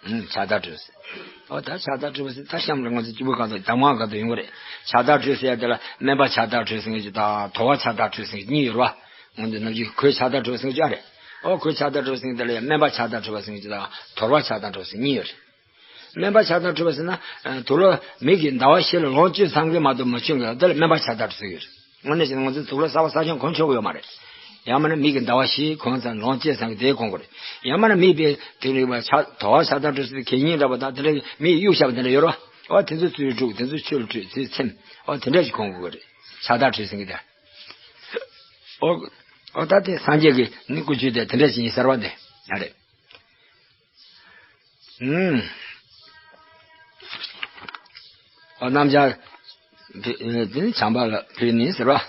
ཕྱག་དར་ཁྲོད་ཟེར། ཨོ་ད་ཕྱག་དར་ཁྲོད་ཟེར་ད་གཤམ་ལ་ང་ཚོ་སྐྱིད་པོ་ག་ཚོད་དང་མ་ག་ཚོད་ཡོང་གི་རེད། ཕྱག་དར་ཁྲོད་ཟེར་ཡ་དེ་ལ་སྨན་པ་ཕྱག་དར་ཁྲོད་ཟེར་གྱི་དང་དོར་བ་ཕྱག་དར་ཁྲོད་ཟེར་གྱི་གཉིས་ཡོད་རེད་བ། ང་ཚོ་ནམ་རྒྱུན་གོས་ཕྱག་དར་ཁྲོད་ཟེར་གྱི་ཨ་རེད། ཨོ་གོས་ཕྱག་དར་ཁྲོད་ཟེར་གྱི་དེ་ལ་ཡ་སྨན་པ་ཕྱག་དར་ཁྲོད་ཟེར་གྱི་དང་དོར་བ་ཕྱག་དར་ཁྲོད་ཟེར་གཉིས་ཡོད་རེད། སྨན་པ་ཕྱག་དར་ཁྲོད་ཟེར་ན་དུག་ལོག་མིག་གིས་ཟླ་བ་ཕྱེད་ལ་ལོངས་སྤྱོད་ཚང་གི་མ་གཏོགས་མ་བྱུང་གི་དེ་ལ་སྨན་པ་ཕྱག་དར་ཁྲོད་ཟེར་གྱི་ཡོད་རེད། དངོས་གནས་བྱས་ན་ང་ཚོ་དུག་ལོག་གསར་པ་གསར་བྱུང་གོན་ཆོག་གི་ཡོད་མ་རེད། ཡང་མིན་ན་མིག་གི་ཟླ་བ་བཞི་གོན་ཙང་ལོངས་སྤྱད་ཙང་གི་དེ་གོན་དགོས་རེད། ཡང་མིན་ན་མིག་པའི་དེ་རིགས་པ་ཆ་དོ་བ་ཤ་སྟག་གྲུ་སི་གད་སྙིགས་འདྲ་པོ་དང་དེ་འདྲ་མིག་གཡུག་བཞག་པ་དེ་འདྲ་ཡོད་རེད་བ། འོ་དེ་ཚོ་ཚུར་བཀྲུས། དེ་ཚོ་ཆུ་ལ་བཀྲུས་ཚུར་ཚིམ། འོ་དེ་འདྲ་ཞིག་གོན་དགོས་རེད། ཤ་སྟག་གྲུ་སི་གི་དེ། འོ། འོ་ད་དེ་སངས་རྒྱས་ཀྱི་ནི་སྐུ་ཆོས་དེ་དེ་འདྲ་ཞིག་ཡིན་ཟེར་བ་དེ་ཡ་རེད། ཨུམ། ཨོ་སྣམ་སྦྱར། དེ་ནི་བྱམས་པ་ལ་ཕུལ་ནི་ཟེར་བ།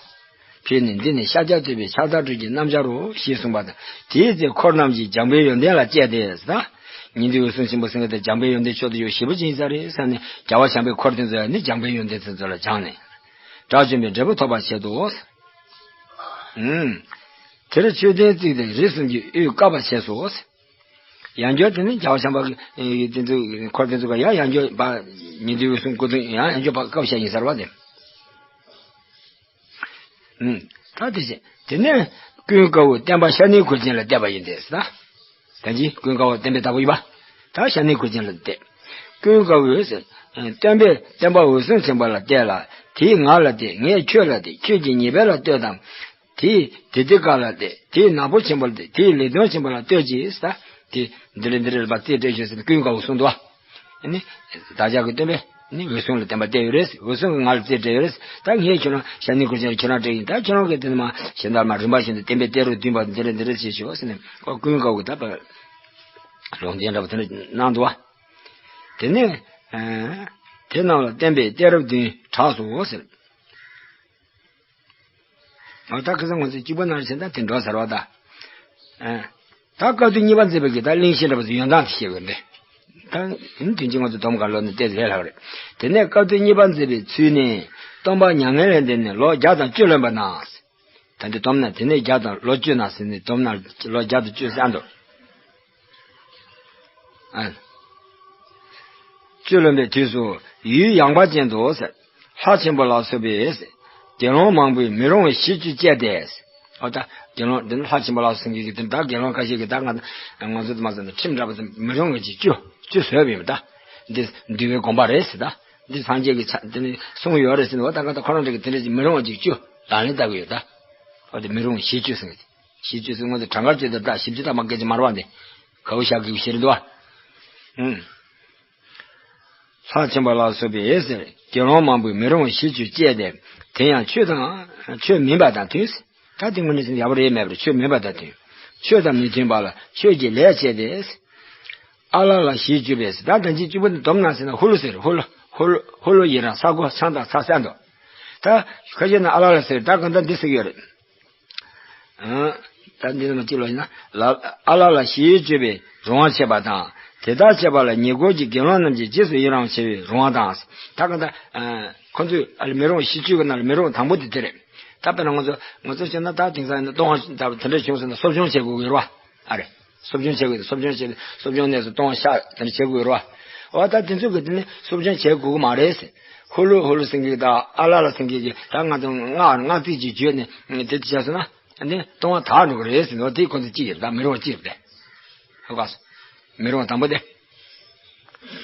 ཕུལ་ནི་འདི་ནི་ཤཱཀྱ་ཐུབ་པའི་ཕྱག་དར་སྤྲུལ་གྱི་སྣམ་སྦྱར་རོ་ཞེས་གསུངས་པ་དང་། དེའི་ཚེ་འཁོར་རྣམས་ཀྱིས་འཇམ་དཔལ་ཡོན་ཏན་ལ་བཅས་ཏེ་ཟེར། ཉན་ཐོས་འོད་སྲུང་ཆེན་པོ་ཟེར་མཁན་དེ་འཇམ་དཔལ་ཡོན་ཏན་མཆོག་ཏུ་གྱུར་ཞེ་པོ་ཅིག་ཡིན་ས་རེད་ཟེར་ནས་རྒྱལ་བ་བྱམས་པའི་འཁོར་དེ་ཚོ་ནི་འཇམ་དཔལ་ཡོན་ཏན་དེ་ཚོ་ལ་སྦྱངས་ནས། དགྲ་བཅོམ་པའི་འབྲས་བུ་ཐོབ་པར་བྱེད་དོ། ཨུམ། དེར་མཆོད་རྟེན་བརྩིགས་ཏེ་རིགས་གསུམ་གྱི་དབུས་བཀབ་པར་བྱས་སོ། ཡང་བསྐྱར་དེ་ནི་རྒྱལ་བ་བྱམས་པ་གི་དེ་ཚོ་འཁོར་དེ་ཚོ་ག་ཡང་ཡང་བསྐྱར་བ་ཉན་ཐོས་འོད་སྲུང་སྐུ་གདུང་ཡང་ཡང་བསྐྱར་བ་བཀབ་བྱས་ཡིན་ཟེར་བ་དེ། ཨུམ། ད་དེ་བཞིན་དེ་ནས་ཀུན་དགའ་བོས་སྟོན་པ་ཤ་ནའི་གོས་ཅན་ལ་གཏད་པ་ཡིན་ཏེ་ཟེར། ད་ཅི་ཀུན་དགའ་བོ་སྟོན་པའི་བདག་པོ་ཡིན་པ། ད་ཤ་ནའི་གོས་ཅན་ལ་གཏད། ཀུན་དགའ་བོས་ཟེར། སྟོན་པས་སྟོན་པ་འོད་སྲུང་ཆེན་པོ་ལ་གཏད་ལ། དེས་ང་ལ་གཏད། ངས་ཁྱོད་ལ་གཏད། ཁྱོད་ཀྱིས་ཉེ་དཔོན་ལ་གཏད་དམ། དེས་དི་ཏི་ཀ་ལ་གཏད། དེས་ནག་པོ་ཆེན་པོ་ལ་གཏད། དེས་ལེགས་མཐོང་ཆེན་པོ་ལ་གཏད་ཅེས་ཟེར། དེ་འདི་རེད་འདི་རེད་ལབ་རྩིས་སྤྲད་ཤོག་ཟེར་ནས་ཀུན་དགའ་བོས་གསུངས་འདུག་བ། ནི། བདག་ཅག་གི་སྟོན་པས་ནི་འོད་སྲུང་ལ་བསྟན་པ་གཏད་ཡོད་རེད། འོད་སྲུང་གིས་ང་ལ་རྩིས་སྤྲད་ཡོད་རེད། ད་ངས་ཁྱོད་རང་ཤ་ནའི་གོས་ཅན་ཁྱོད་རང་སྤྲད་ཡིན། ད་ཁྱོད་རང་གིས་དེ་ནི་མ་གཞན་དག་མ་རིམ་པ་བཞིན་དུ་བསྟན་པའི་གཏད་རབས་བདུན་པ་འདི་རེད་འདི་རེད་བྱེད་ཤོག་ཟེར་ནས་ཁོ་ཀུན་དགའ་བོས་ད་ལུང་བསྟན་འདྲ་པོ་དེ་འདྲ་གནང་འདུག་བ། དེ་ནས། དེ་རྣམས་ལ་བསྟན་པའི་གཏད་རབས་བདུན་གྲགས་སོ་ཟེར། ཨ་ད་ཁ་སང་ང་ཚོས་གཅིག་པ་ནང་བཞིན་ད་དེ་འགྲོ་ཟེར་བ་ད། ཨ། ད་སྐབས་དུས་གཉིས་པ་མཛད་པའི་གི་ད་གླེང་གཞི་འདྲ་པོ་ཡོན་སྟངས་དེ་བཤད་དགོས་རེད། ད་དེང་ཕྱིན་ང་ཚོ་སྡོམ་ག་ལོ་ནས་བལྟས་ལས་སླ་བ་རེད། དེ་ནས་སྐབས་དུས་གཉིས་པ་མཛད་པའི་ཚུལ་ནི། སྟོན་པ་མྱ་ངན་ལས་འདས་ནས་ལོ་བརྒྱ་དང་བཅུ་ལོན་པ་ན། ད་འདི་སྡོམ་ན་དེ་ནས་བརྒྱ་དང་ལོ་བཅུ་ན་ཟེར་ནས་སྡོམ་ན་ལོ་བརྒྱ་དང་བཅུ་ཟེར་འདུག་ཨ། བཅུ་ལོན་པའི་དུས་སུ་ཡུལ་ཡངས་པ་ཅན་དུ་ཟེར། ལྷ་ཆེན་པོ་ལ་སོགས་པའི་དགེ་སློང་མང་པོས་མི་རུང་བའི་གཞི་བཅུ་སྤྱད་དེ། འོ་ད་དགེ་སློང་འདི་ནི་ལྷ་ཆེན་པོ་ལ་སོགས་ཀྱི་དེ་ད་དགེ་སློང་ཁ་ཤས་ཀྱིས་ད་ང་ང་ཚོ་དུ་མ་ཟེར་ན་ཁྲིམས་འདྲ་པོ་དེ་མི་རུང་བའི་གཞི་བཅུ་བཅུ་བཟོས་པ་ཡིན་པ་ད། འདི་འདུལ་བའི་དགོངས་པ་རེད་ཟེར་ད། འདི་སངས་རྒྱས་ཀྱིས་ཆ་འདི་ནི་གསུངས་ཡོད་རེད་ཟེར་ནས་འོ་ད་ང་ད་ཁོ་རང་འདྲ་གི་དེ་འདྲ་ཅིག་མི་རུང་བ་ཅིག་བཅུ་ལག་ལེན་བསྟར་གི་ཡོད་ད། འོ་དེ་མི་རུང་བའི་གཞི་བཅུ་ཟེར་གི་གཞི་བཅུ་ཟེར་ང་ཚོ་གྲངས་ཀ་བཅུ་དང་ཕྲག་བཞི་བཅུ་ཐམ་པ་སྐད་ཅིག་མ་རེད་བ་འདི། ག་བོ་བཞག་གི་ཞེས་རེད་འདུག་བ། ཨུམ། ལྷ་ཆེན་པོ་ལ་སོགས་པའི་ཟེར་དགེ་སློང་མང་པོས་མི་རུང་བའི་གཞི་བཅུ་སྤྱད་དེ། དེ་ཡང་ཆོས་དང་ཆོས་མིན་པ་དང་མཐུན། ད་དེ་དངོས་གནས་ཡག་པོ་རེད་མེད་པར་ཆོས་མིན་པ་དང་མཐུན། ཆོས་དང་མི་མཐུན་པ་ལ་ཆོས་ཀྱི་ལས་བྱས་ཏེ། ཨ་ལ་ལ་གཞི་བཅུ་པས་ཟེར། ད་ད་ཅི་བཅུ་པོ་འདི་སྡོམ་ན་ཟེར་ན་ཧུ་ལུ་ཟེར། ཧུ་ལུ་ཧུ་ལུ་ཧུ་ལུ་ཡི་རང་ས་གོ་ཆང་དང་ཚྭ་ཟེར་འདུག་ད་ཁ་ཤས་ན་ཨ་ལ་ལ་ཟེར། ད་གང་ལྟར་འདི་ཟེར་གྱི་ཡོད་རེད། ཨ། ད་འདི་ནི་མ་གཅིག་ལོ་ཡིན་ན་ལ། ཨ་ལ་ལ་གཞི་བཅུ་པའི་རུང་བ་བྱེད་པ་དང་། དེ་ལྟར་བྱེད་པ་ལ་ཉེ་འཁོར་གྱི་དགེ་སློང་རྣམས་ཀྱིས་རྗེས་སུ་ཡི་རང་བྱེད་པའི་རུང་བ་དང་། ད་གང་ལྟར། ཨ། ཁོ་ཚོས་ཨ་ལ་མི་རུང་བ་གཞི་བཅུ་གི་ནང་ལ་མི་རུང་བ་དང་པོ་དེ་དེ་རེད། ད་དཔེར་ན་ང་ཚོ་ང་ཚོ་བྱས་ན་ད་དེང་སང་ཡིན་ན་ལྟུང་བ་ད་དེ་འདྲ་བྱུང་སོང་ན་གསོ་སྦྱོང་བྱེད་དགོས་ཀྱི་རེད་བ། ཨ་རེད། གསོ་སྦྱོང་བྱེད་དགོས། གསོ་སྦྱོང་བྱེད་གསོ་སྦྱོང་གནས་སུ་ལྟུང་བ་བཤགས་དེ་འདྲ་བྱེད་དགོས་རེད་བ། འོ་ད་དེ་ཚོ་གི་དེ་ནི་གསོ་སྦྱོང་བྱེད་དགོས་ཀྱི་མ་རེད་ཟེར། ཧུ་ལུ་ཧུ་ལུ་ཟེར་མཁན་གྱི་ད་ཨ་ལ་ལ་ཟེར་མཁན་གྱི་ད་ང་ཚོ་སྔགས་སྔགས་རྩིས་ཀྱི་བརྗོད་ནས་དེ་བྱས་སོང་ན་ནི་ལྟུང་བ་དག་འགྲོ་གི་རེད་ཟེར་ནོ། དེ་ཁོ་ཚོ་གཅིག་ཡོད་ད། མི་རུང་བ་གཅིག་རེད་དེ། ཧ་གོ་སོང་། མི་རུང་བ་དང་པོ་དེ།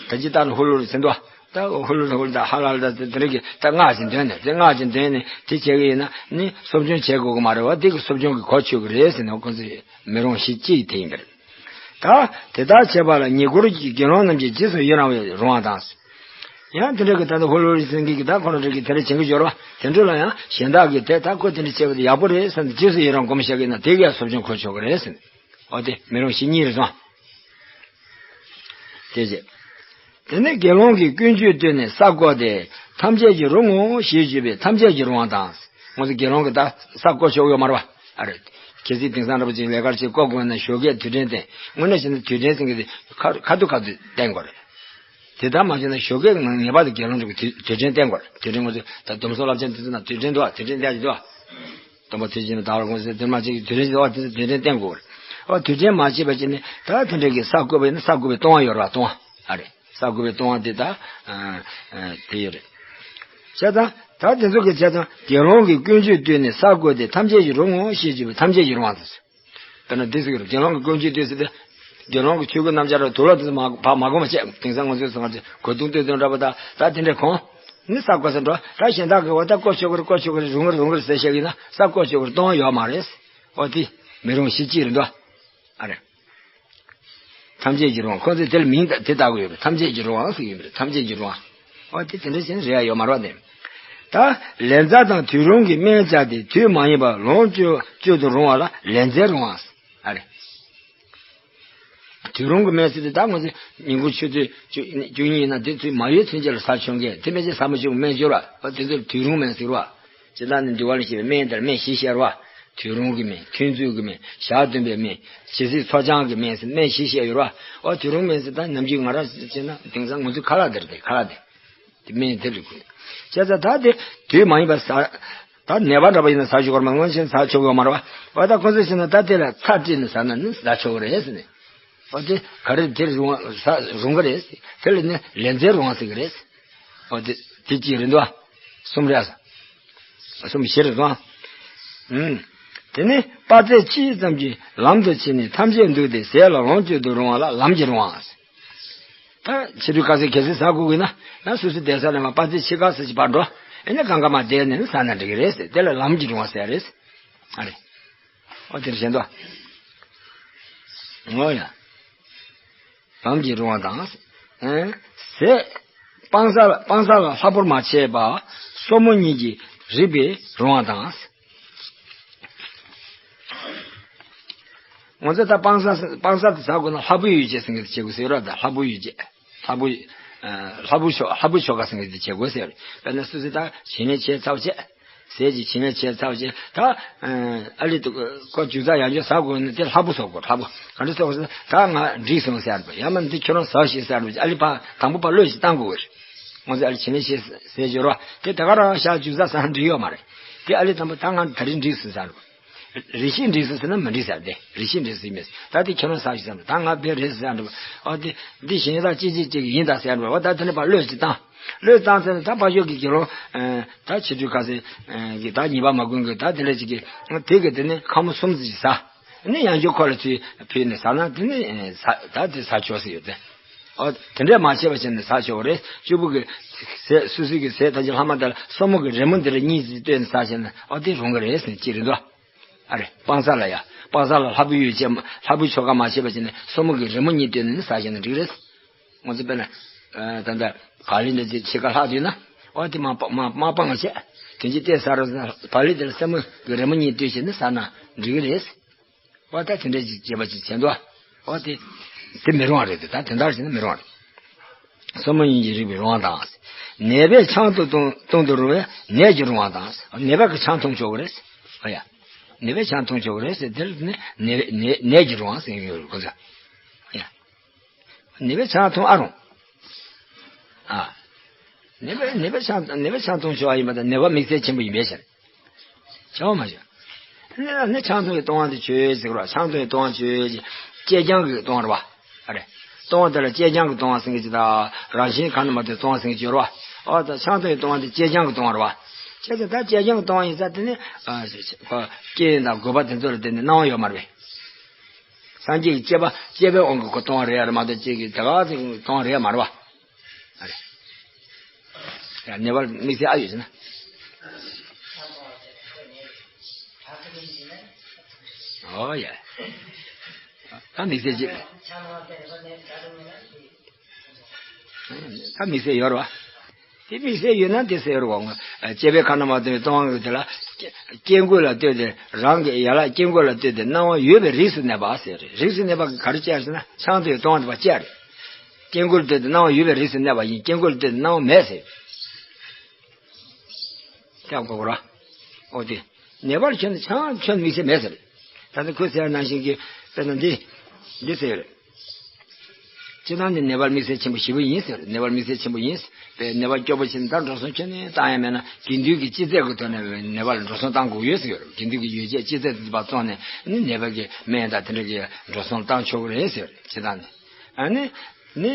ད་ཅི་ལྟར་ཧུ་ལུ་ལུ་ཟེར་འདུག་ད་ཧུ་ལུ་ལུ་ཧུ་ལུ་ད་ཧ་ལ་ལ་ད་དེ་རིགས་ཀྱི་ད་སྔགས་ཀྱི་འདོན་ནས་དེ་སྔགས་ཀྱི་འདོན་ནས་དེ་བྱེད་ཀྱི་ཡིན་ན་ནི་གསོ་སྦྱོང་བྱེད་དགོས་ཀྱི་མ་རེད་བ། དེ་གི་གསོ་སྦྱོང་གི་གོ་ཆོད་ཀྱི་རེད་ཟེར་ནས་ཁོ་ཚོས་མི་རུང་བ་གཅིག་དེ་ཡིན་པ་རེད། ད་དེ་ལྟར་བྱེད་པ་ལ་ཉེ་འཁོར་གྱི་དགེ་སློང་རྣམས་ཀྱིས་རྗེས་སུ་ཡི་རང་བའི་རུང་བ་དང་། ཡང་དེ་འདྲ་གི་ད་ལྟ་ཧུ་ལུ་ལུ་ཟེར་མཁན་གྱི་ད་ཁོ་རང་འདྲ་གི་དེ་འདྲ་བྱེད་ཀྱི་ཡོད་རེད་བ། དེ་འདྲ་ལ་ཡང་གཞན་དག་གིས་དེ་ད་ཁོ་དེ་འདྲ་བྱས་པ་དེ་ཡག་པོ་རེད་བསམ་སྟེ་རྗེས་སུ་ཡི་རང་སྒོམ་བྱེད་ཀྱི་ཡིན་ན་དེ་གིས་ཡང་གསོ་སྦྱོང་གོ་ཆོད་ཀྱི་རེད་ཟེར། འོ་དེ་མི་རུང་བ་གཅིག་གཉིས་རེད་སོང་། དེ་རྗེས། དེ་ནས་དགེ་སློང་གིས་ཀུན་སྤྱོད་བསྟུན་ནས་ས་བརྐོས་ཏེ་ཐམས་ཅད་ཀྱིས་རུང་ངོ་ཞེས་བརྗོད་པས་ཐམས་ཅད་ཀྱིས་རུང་བ་དང་། ང་ཚོ་དགེ་སློང་གིས་ད་ས་བརྐོ་ཆོག་ཡོད་མ་རེད་བ། ཨ་རེད། གལ་སྲིད་དེང་སང་འདྲ་པོ་ཅིག་ལས་ཀ་ཅིག་བརྐོ་དགོས་ན་ཞོགས་ཀས་དུས་དྲན་བསྟན། དངོས་གནས་བྱས་ན་དུས་དྲན་ཟེར་མཁན་དེ་ཁ་ཁ་ཐུག་ཁ་ཐུག་བསྟན་དགོས་རེད། དེ་ལྟར་མ་བྱས་ན་ཞོགས་ཀས་ངེས་པར་དུ་དགེ་སློང་ཚོ་གིས་དུས་དུས་དྲན་བསྟན་དགོས་རེད། དུས་དྲན་ང་ཚོ་ད་སྡོམ་གསུམ་བསླབ་བྱ་འདི་ཚོ་ན་དུས་དྲན་འདུག་བ། དུས་དྲན་བསྟན་གྱི་འདུག་བ། སྟོན་པ་ཚུལ་བཞིན་དུ་བདག་ལ་དགོངས་ཟེར་དེར་མ་ཕྱིན་གྱི་དུས་དྲན་ཟེར་བ་དེ་ཚོ་དུས་དྲན་བསྟན་དགོས་རེད། ཨོ་དུས་དྲན་མ་བྱས་པ་ཅིག་ནི་ད་དེ་འདྲ་གི་ས་བརྐོས་པ་ཡིན་ན་ས་བརྐོས་པའི་ལྟུང་བ་ཡོད་རེད་བ། ལྟུང་བ་ཨ་རེད། ས་བརྐོས་པའི་ལྟུང་བ་དེ་ད་དེ་ཡོད་རེད། བྱས་ཙང་ད་དེ་ཚོ་གི་བྱས་ཙང་དགེ་སློང་གིས་ཀུན་སྤྱོད་བསྟུན་ནས་ས་བརྐོས་ཏེ་ཐམས་ཅད་ཀྱིས་རུང་ངོ་ཞེས་བརྗོད་པས་ཐམས་ཅད་ཀྱིས་རུང་བ་དང་། དཔེར་ན་འདི་ཟེར་གྱི་རེད། དགེ་སློང་གི་ཀུན་སྤྱོད་བསྟུན་ཟེར་ཏེ། དགེ་སློང་གི་ཆོས་གོས་སྣམ་སྦྱར་དུག་ལོག་དེ་ཚོ་མ་ཕར་མ་གོན་པ་བྱས། དེང་སང་ང་ཚོའི་སང་ཚེ་གོས་ཐུང་སྟོད་ཐུང་འདྲ་པོ་དང་ད་དེ་འདྲས་གོན། ནི་ས་བརྐོ་ས་འགྲོ། ད་གཞན་དག་གིས་འོ་ད་བརྐོ་ཆོག་གི་རེད་བརྐོ་ཆོག་གི་རེད་རུང་གི་རེད་རུང་གི་རེད་ཟེར་བཤད་ཀྱི་ན་ས་བརྐོ་ཆོག་གི་རེད་ལྟུང་བ་ཡོད་མ་རེད། ཨོ་དེ་མི་རུང་བ་ཞེས་གཅིག་རེད་འདུག་ཨ་རེ། ཐམས་ཅད་ཀྱི་རུང་བ། ཁོ་ཚོས་དེ་ལ་མིང་དེ་བཏགས་ཀྱི་ཡོད་པས། ཐམས་ཅད་ཀྱི་རུང་བ་ཟེར་གྱི་ཡོད་པས། ཐམས་ཅད་ཀྱི་རུང་བ། ཨོ་དེ་དེ་འདྲ་བྱས་ན་རེད་ཡ། ཡོད་མ་རེད་པ་དེ། ད་ལན་ཚྭ་དང་དུས་རུང་གི་སྨན་སྦྱར་ཏེ་དུས་མ་ཡིན་པར་ལོངས་སྤྱོད་སྤྱོད་དུ་རུང་བ་ལ་ལན་ཚྭའི་རུང་བ། ཨ་རེ། དུས་རུང་གི་སྨན་ཟེར་དུས་ད་ང་ཚོ་ཉིན་གུང་ཆུ་ཚོད་བཅུ་གཉིས་ཡིན་ན་དེ་ཚོའི་མ་ཡོལ་ཚུན་ཆད་ལ་ཟ་ཆོག་མཁན། དེ་མན་ཆད་ཟ་མི་ཆོག་སྨན་སྦྱོར་བ། ཨོ་དེ་ཚོ་དུས་རུང་སྨན་ཟེར་བ། སྤྱིར་བཏང་ནི་འདུལ་བ་ལ་བཤད་པའི་སྨན་དེར་སྨན་བཞི་བཤད་རེད་པ། དུས་རུང་གི་སྨན། ཐུན་རྫོགས་ཀྱི་སྨན། ཞག་བདུན་པའི་སྨན། ཇི་སྲིད་འཚོ་སྦྱང་གི་སྨན་ཟེར་སྨན་བཞི་བཤད་ཡོད་རེད་པ། ཨོ་དུས་རུང་སྨན་ཟེར་ད་ནམ་རྒྱུན་ང་རང་བྱས་ན་དེང་སང་ང་ཚོའི་ཁ་ལག་དེ་རེད། དེ་ཁ་ལག་དེ། དེ་སྨན་དེ་རེད་དགོས། བྱས་ཙང་ད་དེ་དུས་མ་ཡིན་པར་ཟ། ད་ནད་པ་འདྲ་པོ་ཡིན་ན་ཟ་ཆོག་གི་རེད་མ། སྔོན་ཆད་ཟ་ཆོག་གི་ཡོད་མ་རེད་པ། ཨོ་ད་ཁོ་ཚོས་བྱས་ན་ད་དེ་ལ་ཚྭ་བཀྲུས་ནས་ཟ་ན་ནི་ཟ་ཆོག་གི་རེད་ཟེར་ནས། ཨོ་དེ་ག་རེ་དེ་རུང་བ་ཟ་རུང་གི་རེད། དེ་ལ་ནི་ལན་ཚྭའི་རུང་བ་ཟེར་གི་རེད། ཨོ་དེ་དེ་གཅིག་རེད་འདུག་པ། གསུམ་རེད་ཟེར། གསུམ་བཞི་རེད་འདུག་པ། ཨུམ། དེ་ནས་དཔག་ཚད་ཕྱེད་ཙམ་གྱིས་ལམ་དུ་ཕྱིན་ནས་ཐམས་ཅད་འདུས་ཏེ་ཟས་ལ་ལོངས་སྤྱོད་དུ་རུང་བ་ལ་ལམ་གྱི་རུང་བ། ད་ཕྱི་དྲོ་དཀར་ཟས་གལ་སྲིད་ཟ་དགོས་ཀྱི་ན། ན་སོ་སོའི་བསྡད་ས་ནས་མར་དཔག་ཚད་ཕྱེད་ཀ་ཙམ་ཞིག་ཕར་འགྲོ། ཨེ་ནས་གང་ག་མར་བསྡད་ནས་ཟ་ན་འགྲིག་གི་རེད་ཟེར། དེ་ལ་ལམ་གྱི་རུང་བ་ཟེར་རེད། ཨ་རེ། ཨོ་དེར་བཞིན་དུ། ཨོ་ཡ། ལམ་གྱི་རུང་བ་དང་། ཨེ། ཟས། སྤང་བྱ་ལ་སྤང་བྱ་ལ་ལྷག་པོར་མ་བྱས་པ། སོར་མོ་གཉིས་ཀྱིས་རེག་པའི་རུང་བ་དང་། ང་ཚོས་ད་སྤང་བྱ་སྤང་བྱ་དེ་ཟ་དགོས་ན་ལྷག་པའི་ཡོ་བྱད་ཟེར་མཁན་དེ་བྱེད་དགོས་ཟེར་ར། ད་ལྷག་པའི་ཡོ་བྱད། ལྷག་པའི། ལྷག་པའི་ཆོ་ལྷག་པའི་ཆོ་ག་ཟེར་མཁན་དེ་བྱེད་དགོས་ཟེར། དཔེར་ན་སོ་སོས་ད་བྱིན་ལེན་བྱས་ཚར་བ་བྱས། ཟས་ཀྱི་བྱིན་ལེན་བྱས་ཚར་བ་བྱས། ད་ཨ་ལི་དུ་ཁོ་རྒྱུ་རྩ་ཡང་བསྐྱར་ཟ་དགོས་ན་དེ་ལྷག་པོ་ཟ་དགོས། ལྷག་པོ་ག་འདྲ་ཟ་དགོས་ཟེར་ན། ད་ང་འགྲིག་སོང་ཟེར་ཡ་འགྲོ། ཡང་མིན་དེ་ཁྱོད་རང་ཟ་ཤིག་ཟེར་ཡ་འགྲོ། ཨ་ལི་ཕར་དང་པོ་ཕར་བློས་ཤིག་བཏང་དགོས་རེད། ང་ཚོས་ཨ་ལི་བྱིན་ལེན་བྱས་ཟས་སྦྱོར་བ་དེ་ད་ག་རང་ཤག་རྒྱུ་རྩ་ཟ་ན་འགྲིག་ཡོད་མ་རེད། དེ་ཨ་ལི་དང་པོ་ད་ང་ད་རིང་འགྲིག་སོང་ཟེར་ཡ་འགྲོ། རེ་ཞིག་འགྲིག་སོང་ཟེར་ན་མི་འགྲིག་ཟེར། དེ་རེ་ཞིག་འགྲིག་སོང་ཡིན་མིན། ད་དེ་ཁྱོད་རང་ཟ་ཤིག་ཟེར་ཡ་འགྲོ། ད་ང་དཔེ་རེད་ཟེར་ཡ་འགྲོ། ཨོ་དེ་འདི་གཞན་དག་ཅི་ཅི་ཅིག་ཡིན་ད་ཟེར་ཡ་འགྲོ། ཨོ་ད་དེ་ནས་ཕར་བློས་ཅིག་བཏང་། བློས་བཏང་ཚར་ནས་ད་ཕར་ཕྱོགས་ཀྱི་དགེ་སློང་། ད་ཕྱི་དྲོའི་ཁ་ཟས་ཀྱི་ད་ཉེས་པ་མ་གོན་གི་ད་དེ་འདྲ་ཅིག་གི་དེ་གི་དེ་ནས་ཁ་མོ་གསུམ་ཙམ་ཞིག་ཟ། ནི་ཡང་བསྐྱར་ཁོ་ལ་ཚུར་ཕུལ་ནས་ཟ་ན་དེ་ནི་ཟ་ད་དེ་ཟ་ཆོག་ཟེར་ཡོད་དེ། ཨོ་དེ་འདྲས་མ་བྱས་པ་བྱས་ནས་ཟ་ཆོག་གི་རེད། གཅིག་པུ་གི་ཟས་སོ་སོའི་གི་ཟས་ད་ཅི་ལྷག་མ་དེ་ལ་སོར་མོ་གི་རི་མོ་འདི་ར་གཉིས་ཙམ་བཏོན་ནས་ཟ་བྱས་ན་ཨོ་དེ་རུང་གི་རེད་ཟེར་ནས་ཅི་རེད་འདུག་ཨ་རེ་སྤང་བྱ་ལ་ཡ། སྤང་བྱ་ལ་ལྷག་པའི་ཡོ་བྱད་ལྷག་པའི་ཆོ་ག་མ་བྱས་པ་བྱས་ནས་སོར་མོ་གི་རི་མོ་གཉིས་བཏོན་ནས་ཟ་བྱས་ན་འགྲིག་རེད། ང་ཚོ་དཔེར་ན། ད་ལྟ་བག་ལེབ་འདི་ཅིག་ཕྱེད་ཀ་ལྷག་འདུག་ན། ཨོ་དེ་མར་སྤ་མར་མར་སྤང་བྱས། དེ་ཅིག་བལྟས་ཟ་རོགས་ཟེར་ན་བག་ལེབ་དེ་ལ་སེན་མོ་གི་རི་མོ་གཉིས་བཏོན་བྱས་ནས་ཟ་ན་འགྲིག་གི་རེད། ཨོ་ད་དེ་འདྲ་ཅིག་བྱས་པ་ཅིག་བྱས་འདུག་ཨོ་དེ་དེ་མི་རུང་བ་རེད་དེ། ད་དེ་འདྲ་བྱས་ན་མི་རུང་བ་རེད། སོར་མོ་གཉིས་ཀྱིས་རེག་པའི་རུང་བ་དང་། ནད་པས་ཆང་དུ་བཏུང་བཏུང་དུ་རུང་བས་ནད་ཀྱི་རུང་བ་དང་། ནད་པ་གིས་ཆང་འཐུང་ཆོག་གི་རེད། ཨ་ཡ། ནད་པས་ཆང་འཐུང་ཆོག་གི་རེད་ཟེར། དེ་ལ་ནི་ནད་ནད་ནད་ཀྱི་རུང་བ་ཟེར་གྱི་ཡོད་རེད་ཁོ་ཚོ། ཨ་ཡ། ནད་པས་ཆང་འཐུང་ཨ་རུང་། ཨ། ནད་པས་ནད་པས་ཆང་ནད་པས་ཆང་འཐུང་ཆོག་པ་ཡིན་པ་དང་ནད་པ་དམིགས་བསལ་ཆེན་པོ་ཡིན་པའི་ཕྱིར། བྱ་བ་མ་བྱ། ནི་ནི་ཆང་འཐུང་བའི་ལྟུང་བ་དེ་ཆོས་ཟེར་བ། ཆང་འཐུང་བའི་ལྟུང་བ་ཆོས་ཀྱི་བཅད་རྐྱང་གི་ལྟུང་བ་རེད་པ། ཨ་རེ། ལྟུང་བ་དེ་ལ་བཅད་རྐྱང་གི་ལྟུང་བ་ཟེར་གྱི་ཅིག་དང་རང་བཞིན་གང་ན་མ་ལྟོས་ལྟུང་བ་ཟེར་གྱི་ཅིག་ཡོད་རེད་པ། ཨོ་ད་ཆང་འཐུང་བའི་ལྟུང་བ་དེ་བཅད་རྐྱང་གི་ལྟུང་བ་རེད་པ། བྱས་ཙང་ད་བཅད་རྐྱང་གི་ལྟུང་བ་ཡིན་ཙང་དེ་ནི། རྐྱེན་དང་དགོས་པ་དེ་ཚོ་ལ་བརྟེན་ནས་གནང་བ་ཡོད་མ་རེད་པས། སངས་རྒྱས་ཀྱི་བཅས་པ་བཅས་པའི་དབང་གིས་ཁོ་ལྟུང་བ་རེད་ཡ་རེད་མ་གཏོགས་གཅིག་གིས་དེ་ག་ཚོད་ལྟུང་བ་རེད་ཡ་མ་རེད་པ། ཨ་རེ། ཡ་ནད་པར་དམིགས་བསལ་ཨ་ཡོད་ཟེར་ན། ཨོ་ཡ། ད་དམིགས་བསལ་གཅིག་ད་དམིགས་བསལ་ཡོད་རེད་པ། དེ་དམིགས་བསལ་ཡོད་ན་དེ་ཟེར་རོ། བཅས་པའི་ཁ་ན་མ་ཐོ་བའི་ལྟུང་བ་དེ་ལ། སྐྱེ་དགུ་ལ་ལྟོས་ཏེ་རང་གི་ཡན་ལག་སྐྱེ་དགུ་ལ་ལྟོས་ཏེ་སྣང་བ་ཡོད་པའི་རིགས་སུ་གནས་པ་ཟེར། རིགས་སུ་གནས་པ་གི་ག་རེ་བྱས་ཟེར་ན་ཆང་འཐུང་བའི་ལྟུང་བ་དེ་བ་བཅས་རེད། སྐྱེ་དགུ་ལ་ལྟོས་ཏེ་སྣང་བ་ཡོད་པའི་རིགས་སུ་གནས་པ་ཡིན། སྐྱེ་དགུ་ལ་ལྟོས་ཏེ་སྣང་བ་མེད་ཟེར། ཀྱང་གོ་གོ་ར། ཨོ་དེ། ནད་པར་ཁྱོད་ནི་ཆང་ཁྱོད་དམིགས་བསལ་མེད་ཟེར། ད་ནི་ཁོས་ཟེར་ནང་བཞིན་གྱི་དཔེར་ན་འདི། འདི་ཟེར་རེད། སྤྱིར་བཏང་ནི་ནད་པར་དམིགས་བསལ་ཆེན་པོ་ཞེ་པོ་ཡིན་ཟེར། ནད་པར་དམིགས་བསལ་ཆེན་པོ་ཡིན། པས་ནད་པ་སྐྱོ་པོ་ཕྱིན་ད་འགྲོ་སོང་ཁྱོན་ནས་བཏང་ཡ་མེད་ན་དགེ་འདུན་གྱི་སྤྱི་རྫས་ཀྱི་ཐོག་ནས་ནད་པ་ལ་འགྲོ་སོང་བཏང་དགོས་ཡོད་ཟེར་ཡོད་རེད། དགེ་འདུན་གྱི་ཡོ་བྱད་སྤྱི་རྫས་དེ་ཚོ་ཕར་བཙོང་ནས་ནི་ནད་པ་གི་སྨན་དང་དེ་འདྲ་གི་འགྲོ་སོང་བཏང་ཆོག་གི་རེད་ཟེར་ཡོད་རེད། སྤྱིར་བཏང་ནི། ཨ་ནི། ནི།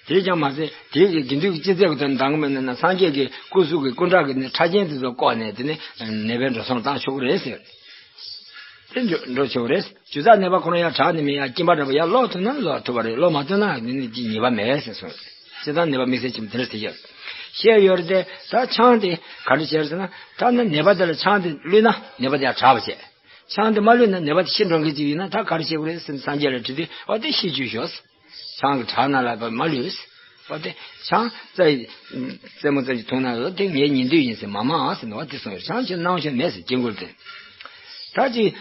དེས་ཀྱང་མ་ཟད་དེ་གི་དགེ་འདུན་གྱི་སྤྱི་རྫས་ཀྱི་དོན་དང་གི་མེད་ན་ན་སངས་རྒྱས་ཀྱི་སྐུ་གཟུགས་ཀྱི་སྐུ་འདྲ་གི་ནི་ཕྲ་རྒྱན་དེ་ཚོ་བཀོག་ནས་དེ་ནི་ནད་པའི་འགྲོ་སོང་བཏང་ཆོག་གི་རེད་ཟེར། དེ་འགྲོ་འགྲོ་ཆོག་གི་རེད། རྒྱུ་རྩ་ནད་པ་ཁོ་རང་ཡང་དྲག་ནི་མིན། ཡང་སྐྱིན་པ་འདྲ་པོ་ཡང་ལོག་ཐུབ་ན་ལོག་ཐུབ་པ་རེད། ལོག་མ་ཐུབ་ན་ནི་ནི་ཉེས་པ་མེད་ཟེར་གསུངས། སྤྱིར་བཏང་ནད་པ་དམིགས་བསལ་ཆེན་པོ་དེ་འདྲ་དེ་ཡོད་བཤད་ཡོད་རེད་དེ། ད་ཆང་དེ་ག་འདྲ་བྱས་ཟེར་ན་ད་ནི་ནད་པ་དེ་ལ་ཆང་དེ་བླུགས་ན་ནད་པ་དེ་ཡང་དྲག་པ་བྱས། ཆང་དེ་མ་ལུས་ན་ནད་པ་དེ་ཤི་འགྲོ་མཁན་ཅིག་ཡིན་ན་ད་ག་རེ་བྱེད་དགོས་རེད་ཟེར་ནས་སངས་རྒྱས་ལ་དྲིས་ཏེ། འོ་དེ་ཤེས་བཅུག་ཤོག། ཆང་གི་དྲག་ན་ལ་བ་མ་ལུས། འོ་དེ་ཆང་རྩ་རྩེ་མོ་ཙམ་ཞིག་འཐུང་ན་འོ་དེ་ངའི་ཉེ་འདོད་ཡིན་ཟེར། མ་མང་ཟེར་ནས་འོ་དེ་གསུངས་ཡོད། ཆང་ཆེ་གནང་བྱས་མེད་ཟེར། དཀྱིལ་འཁོར་དེ། ད་ཅིག་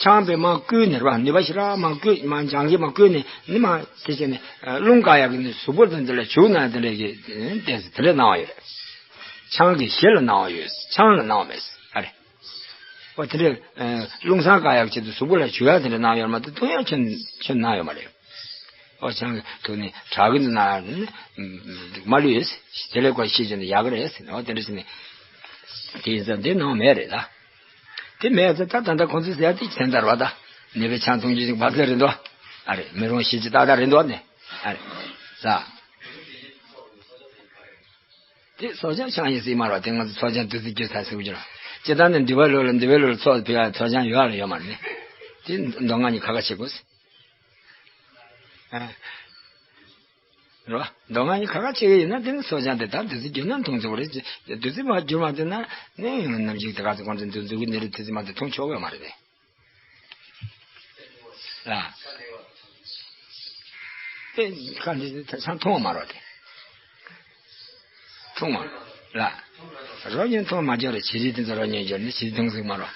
ཆང་པས་མ་བསྐུལ་ནས་ར་ནུས་པ་ཞིག་ར་མ་བསྐུལ། མ་འཇང་གིས་མ་བསྐུལ་ནས་ནི་མ་དེ་བྱས་ནས་རླུང་བཀག་ཡག་གི་ནི་གཟུགས་པོ་དང་དེ་ལ་བྱུག་ན་དེ་འདྲ་གི་བལྟས་ཟེར། དེ་འདྲ་གནང་བ་ཡོད་རེད། ཆང་གི་གཞི་ལ་གནང་བ་ཡོད། ཆང་ལ་གནང་བ་མེད་ཟེར། ཨ་རེད། འོ་དེ་འདྲའི་རླུང་སྲང་བཀག་ཡག་ཆེད་དུ་གཟུགས་པོ་ལ་བྱུག་ཡག་དེ་འདྲ་གནང་ཡོད་མ་གཏོགས་འཐུང་ཡག་ཁྱོན་ཁྱོན་གནང་ཡོད་མ་རེད། འོ་ཆང་གི་དུག་ནི་དྲག་གི་འདུག་ན་མ་ལུས་དེ་ལས་ཀོ་ཤེས་ཀྱི་འདུག་ཡག་གི་རེད་ཟེར་ནས། འོ་དེ་འདྲ་ཞིག་ནི་དེ་ཡིན་ཙང་དེ་གནང་མེད་རེད་ད། དེ་མེད་ཙང་ད་ད་ལྟ་ཁོང་ཚོས་ཟེར་ཡག་དེ་ཚན་དར་བ་ད་ནད་པའི་ཆང་འཐུང་རྒྱུ་ཞིག་བབ་ཚད་རེད་འདུག་ཨ་རེད། མི་རུང་ཞེ་ཅིག་ཏག་ཏག་རེད་འདུག་ནས། ཨ་རེད་ཟ། དེ་ཚོགས་ཆང་ཆང་ཡིན་སྲིད་མ་རེད། དེ་ང་ཚོ་ཚོགས་ཆང་བདུད་རྩི་རྒྱུ་ཚ་ཟེར་གྱི་རེད། སྤྱིར་བཏང་ནས་འདུལ་བ་ལོ་ལ་འདུལ་བའི་ལོ་ལ་ཚོགས་ཕུལ་ཡ་ཚོགས་ཆང་ཡོད་ལ་ཡོད་མ་རེད་ནི། དེ་མདོ་སྔགས་གཉིས་ཁ་ཁ་བྱེད་དགོས། ཨ། རེད་བ། མདོ་སྔགས་གཉིས་ཁ་ཁ་བྱེད་ཀྱི་ཡིན་ན་དེ་ནི་ཚོགས་ཆང་དེ་ད་བདུད་རྩི་རྒྱུ་ན་འཐུང་ཆོག་རེད། བདུད་རྩི་མ་རྒྱུ་མ་དེ་ན་ནི་ནམ་ཞིག་དེ་ག་ཚོད་གོང་ཚོད་འདུག་འདུག་གི་ནི་རེད། བདུད་རྩི་མ་དེ་འཐུང་ཆོག་གི་མ་རེད་དེ། ལ། དེ་ག་འདི་ཚང་མཐོང་མ་རོགས་དེ། མཐོང་མ། ལ། རོ་ཉན་མཐོང་མ་འཇོག་རེ་བྱི་རིལ་དེ་ཚོ་རོ་ཉན་འཇོག་ནི་བྱི་རིལ་མཐོང་ཟིག་མ་རོགས།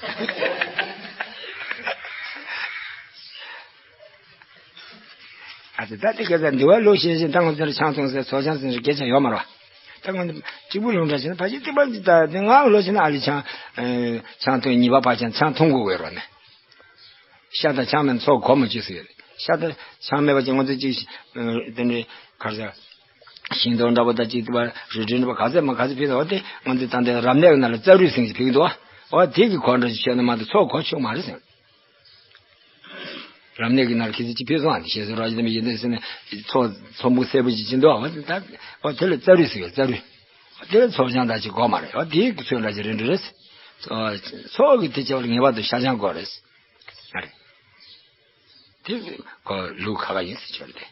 ཨ་ཙི་ད་དེ་ག་ཚ་འདི་བ་ལོ་ཤེས་ཤེས་ད་ང་ཚོར་ཆང་འཐུང་ཟེར་ཚོགས་ཆང་ཟེར་སྐད་ཆ་ཡོད་མ་རོགས། ད་ང་ཚོ་གཅིག་པུ་ལུང་འདྲ་བྱས་ན་ཕལ་ཆེར་ཏི་པ་འདི་ད་དེ་ང་ལོ་ཤེས་ན་ཨ་ལི་ཆང་། ཆང་འཐུང་གཉིས་པ་ཕ་ཆང་ཆང་འཐུང་དགོས་ཡོད་རོགས་ནི། ཤ་དང་ཆང་མེད་ན་ཚོགས་གོ་མི་བཅུག་ཟེར། ཤ་དང་ཆང་མེད་པ་ཅིག་ང་ཚོ་ཅིག་དེ་འདྲའི་གར་ཟེར། ཤིང་ཏོག་འདྲ་པོ་དང་ཅིག་དེ་བ་རི་ཁྲོད་འདྲ་པོ་ག་ཚད་མ་ག་ཚད་ཕུལ་ཏེ། འོ་དེ་ང་ཚོ་ད་ལྟའི་རབ་གནས་ཀྱི་ནང་ལ་རྩ་རུས་ཟེར་གྱི་ཕུལ་གྱི་འདུག་འོ་དེ་གི་གོ་འདྲ་ཞིག་ཤོད་ན་མ་གཏོགས་ཚོགས་གོ་ཆོག་མ་རེད་ཟེར། རབ་གནས་ཀྱི་ནང་ལ་ཁྱེད་ཚོ་ཅིག་ཕུལ་སོང་ཨ། ཞེས་སོགས་ར་ཞིག་དེ་མི་ཡིན་དེ་ཟེར་ནས་ཚོགས་ཚོགས་འབུ་སེར་པོ་ཅིག་ཅིག་འདུག་འོ་དེ་ད་འོ་དེ་ལ་རྩ་རུས་ཟེར་གྱི་རྩ་རུས། དེ་ཚོགས་ཆང་ད་ཅིག་གོ་མ་རེད། འོ་དེ་གི་ཚོད་འདྲ་ཅིག་རེད་འགྲོ་རེད། ཚོགས་ཀྱི་དེ་ཆེ་བ་ལ་ངེས་པར་དུ་ཤ་ཆང་དགོས་རེད། ཨ་རེད། དེ་ཁོ་ལུགས་ཁ་ཁ་ཡིན་ཟེར་ཆོག་སྟེ།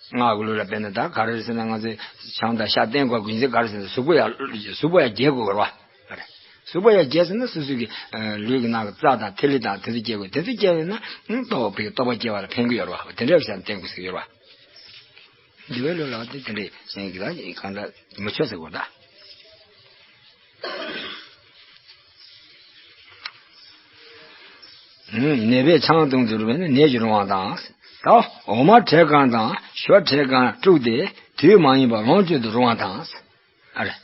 སྔགས་ཀྱི་ལུགས་ལ་དཔེར་ན་ད་ག་རེ་ཟེར་ན་ང་ཚོས་ཆང་དང་ཤ་བསྟེན་དགོས་ཀྱི་ཡིན་ཟེར། ག་རེ་ཟེར་ན་གཟུགས་པོ་ཡང་གཟུགས་པོ་ཡང་རྒྱས་དགོས་རེད་བ། ཨ་རེད། གཟུགས་པོ་ཡང་རྒྱས་ཟེར་ན་སོ་སོ་གི་ལུས་ཀྱི་ནང་གི་རྩ་དང་ཐིག་ལེ་དང་དེ་ཚོ་རྒྱས་དགོས། དེ་ཚོ་རྒྱས་ཡོད་ན་རྟོགས་པའི་རྟོགས་པ་སྐྱེ་བ་ལ་ཕན་གྱི་ཡོད་རེད་བ། དེ་འདྲ་བྱས་ནས་བསྟེན་དགོས་ཟེར་གྱི་ཡོད་རེད་བ། འདི་བའི་ལུགས་ལ་དེ་དེ་འདྲས་ཟེར་གྱི་ད་གང་ལྟར་མི་ཆོག་ཟེར་དགོས་ད། ནད་པས་ཆང་འཐུང་དུས་རུང་བས་ནི་ནད་ཀྱི་རུང་བ་དང་། ད་འོ་མ་བྲེ་གང་དང་ཞོ་བྲེ་གང་དཀྲུགས་ཏེ་དུས་མ་ཡིན་པར་ལོངས་སྤྱོད་དུ་རུང་བ་དང་། ཨ་རེ།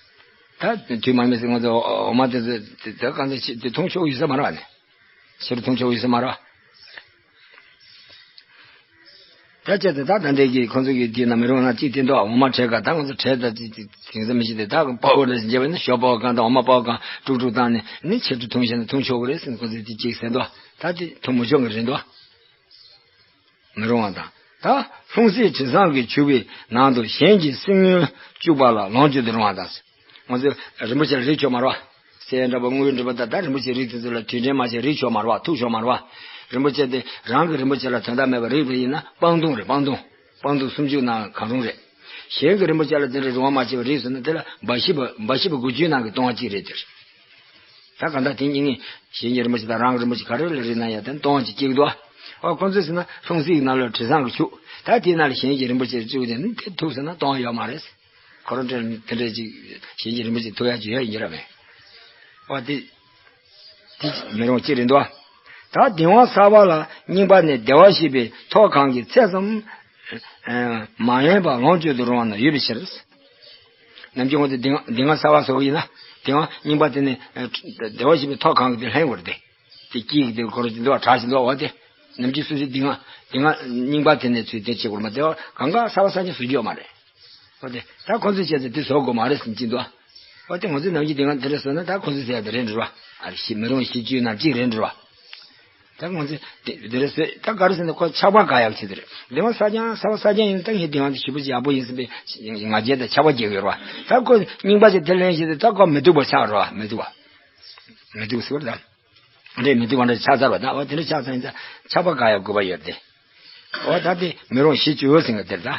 ད་དུས་མ་ཡིན་པའི་ང་ཚོ་འོ་མ་དེ་ཚོ་དེ་གང་ཚོ་ཆེ་དེ་འཐུང་ཆོག་ཡོད་ས་མ་རེད་ནི། ཕྱིར་འཐུང་ཆོག་ཡོད་ས་མ་རེད། ད་བྱས་ཏེ་ད་ད་འདྲས་ཀྱི་ཁོང་ཚོ་གི་དེ་ན་མི་རུང་ན་གཅིག་དེ་འདུག་འོ་མ་བྲེ་ག་ད་ང་ཚོ་བྲེ་ད་དེ་དེ་དེང་སང་མི་ཤེས་ཏེ་ད་སྤོ་བོ་འདྲ་ཞིག་བརྗེ་བས་ན་ཞོ་སྤོ་བ་གང་དང་འོ་མ་སྤོ་བ་གང་དཀྲུག་དཀྲུག་བཏང་ནས་ནི་ཕྱིར་དུ་འཐུང་བྱས་ན་འཐུང་ཆོག་གི་རེད་ཟེར་ནས་ཁོང་ཚོས་དེ་གཅིག་ཟེར་འདུག་ད་དེ་འཐུང་མི་ཆོག་གི་རེད་འདུག་མི་རུང་བ་དང་། ད་ལྷུང་བཟེད་དྲི་བཟང་གིས་བྱུགས་པའི་ནང་དུ་གཞན་གྱི་སྲིན་སྔོན་བཅུག་པ་ལ་ལོངས་སྤྱོད་དུ་རུང་བ་དང་། ང་ཚོས་རིན་པོ་ཆེ་ལ་རིགས་ཆོག་མ་རེད་བ། གསེར་འདྲ་པོ་དངུལ་འདྲ་པོ་དང་ད་རིན་པོ་ཆེའི་རིགས་དེ་ཚོ་ལ་དུས་དྲན་མ་བྱས་རིགས་ཆོག་མ་རེད་བ། ཐུག་ཆོག་མ་རེད་བ། རིན་པོ་ཆེ་དེ་རང་གི་རིན་པོ་ཆེ་ལ་དོན་དག་མེད་པར་རིགས་པ་ཡིན་ན་སྤང་ལྟུང་རེད། སྤང་ལྟུང་། སྤང་ལྟུང་སུམ་ཅུ་ནང་གང་རུང་རེད། གཞན་གྱི་རིན་པོ་ཆེ་ལ་དེ་འདྲའི་རུང་བ་མ་བྱས་པར་རིགས་སུ་ན་དེ་ལ་འབའ་ཞིག་པ་འབའ་ཞིག་པ་དགུ་བཅུའི་ནང་གི་ལྟུང་བ་གཅིག་རེད་དེ། ད་གང་ལྟར་དེ་གཉིས་ནི་གཞན་གྱི་རིན་པོ་ཆེ་དང་རང་གི་རིན་པོ་ཆེ་ག་རེ་ལ་རིགས་ན་ཡང་དེ་ལྟུང་བ་གཅིག་སྐྱེ་གི་འདུག་བ། ཨོ་ཁོང་ཚོས་ཟེར་ན་ལྷུང་བཟེད་ཀྱི་ནང་ལ་དྲི་བཟང་གིས་བྱུགས། ད་དེའི་ནང་ལ་གཞན་གྱི་རིན་པོ་ཆེ་བཅུག་དེ་ནི་དེ་ཐུག་ཟེར་ན་ལྟུང་བ་ཡོད་མ་རེད། ཁོ་རང་དེ་འདྲ་ཅིག་གཞན་གྱི་རིན་པོ་ཆེ་ཐུག་ཡག་ཅིག་ཡོད་ཡིན་གྱི་ར་མེད། ཨོ་དེ་དེ་མི་རུང་གཅིག་རེད་འདུག་ད་གདིང་བ་གསར་པ་ལ་རྙིང་པ་ནས་བདེ་བར་གཤེགས་པའི་ཐོག་གང་གི་ཚད་ཙམ་མ་ཡིན་པར་ལོངས་སྤྱོད་དུ་རུང་བ་ན་ཡོད་པའི་ཕྱིར། ནམ་རྒྱུན་ཁོང་ཚོས་གདིང་གདིང་བ་གསར་པ་བཟོ་གི་ཡིན་ན་གདིང་བ་རྙིང་པ་དེ་ནས་བདེ་བར་གཤེགས་པའི་ཐོག་གང་གི་དེ་ལེན་དགོས་རེད་དེ། དེ་སྐྱིད་ཀྱི་དེ་ཁོ་རང་དེ་འདུག་བ་གྲགས་ཤིག་འདུག་བ་དེ། ནམ་རྒྱུན་སོ་སོའི་གདིང་བ་གདིང་བ་རྙིང་པ་དེ་ནས་ཚུར་དེ་བྱེད་དགོས་མ་བདེ་བ་གང་ག་གསར་པ་གསར་རྙིང་བཟོ་རྒྱུ་ཡོད་མ་རེད། འོ་དེ་ད་ཁོ་ཚོས་བྱས་ཚེ་དེ་བཟོ་དགོས་མ་རེད་ཟེར་གྱིན་འདུག་འོ་དེ་ང་ཚོས་ནམ་རྒྱུན་དེ་སྔ་དེ་འདྲ་བཟོས་ན་ད་ཁོ་ཚོས་ཟེར་ཡ་དེ་རེད་འགྲོ་བ། ཨ་རེ་ཤི་མི་རུང་ཤི་བཅུའི་ནང་གཅིག་རེད་འགྲོ་བ། ད་ང་ཚོས་དེ་དེ་འདྲ་བཟོས་ད་ག་རེ་ཟེར་ན་ཁོ་ཆགས་པ་དགག་ཡག་ཆེད་དེ་རེད། དེ་མ་ས་ཀྱང་ས་བ་ས་ཀྱང་ཡིན་ད་ངའི་དེ་སྔ་དེ་ཞི་བོ་ཅིག་ཡག་པོ་ཡིན་ཟེར་བའི་ང་རྒྱལ་དང་ཆགས་པ་སྐྱེ་གི་ཡོད་རེད་བ། ད་ཁོ་རྙིང་པ་ཅིག་དེ་ལེན་ཤེས་ཏེ་ད་ཁོ་མི་སྡུག་པ་ཆགས་རེད་བ། མི་སྡུག་པ་མི་སྡུག་ཟེར་བ་རེད་ད། འདྲེ་མི་སྡུག་པ་འདྲ་ཆགས་ཚར་བ་ད་འོ་དེ་འདྲ་ཆགས་ཚར་ཡིན་ད་ཆགས་པ་དགག་ཡག་དགོས་པ་ཡོད་དེ། འོ་ད་དེ་མི་རུང་ཤི་བཅུ་ཟེར་གི་དེར་ད།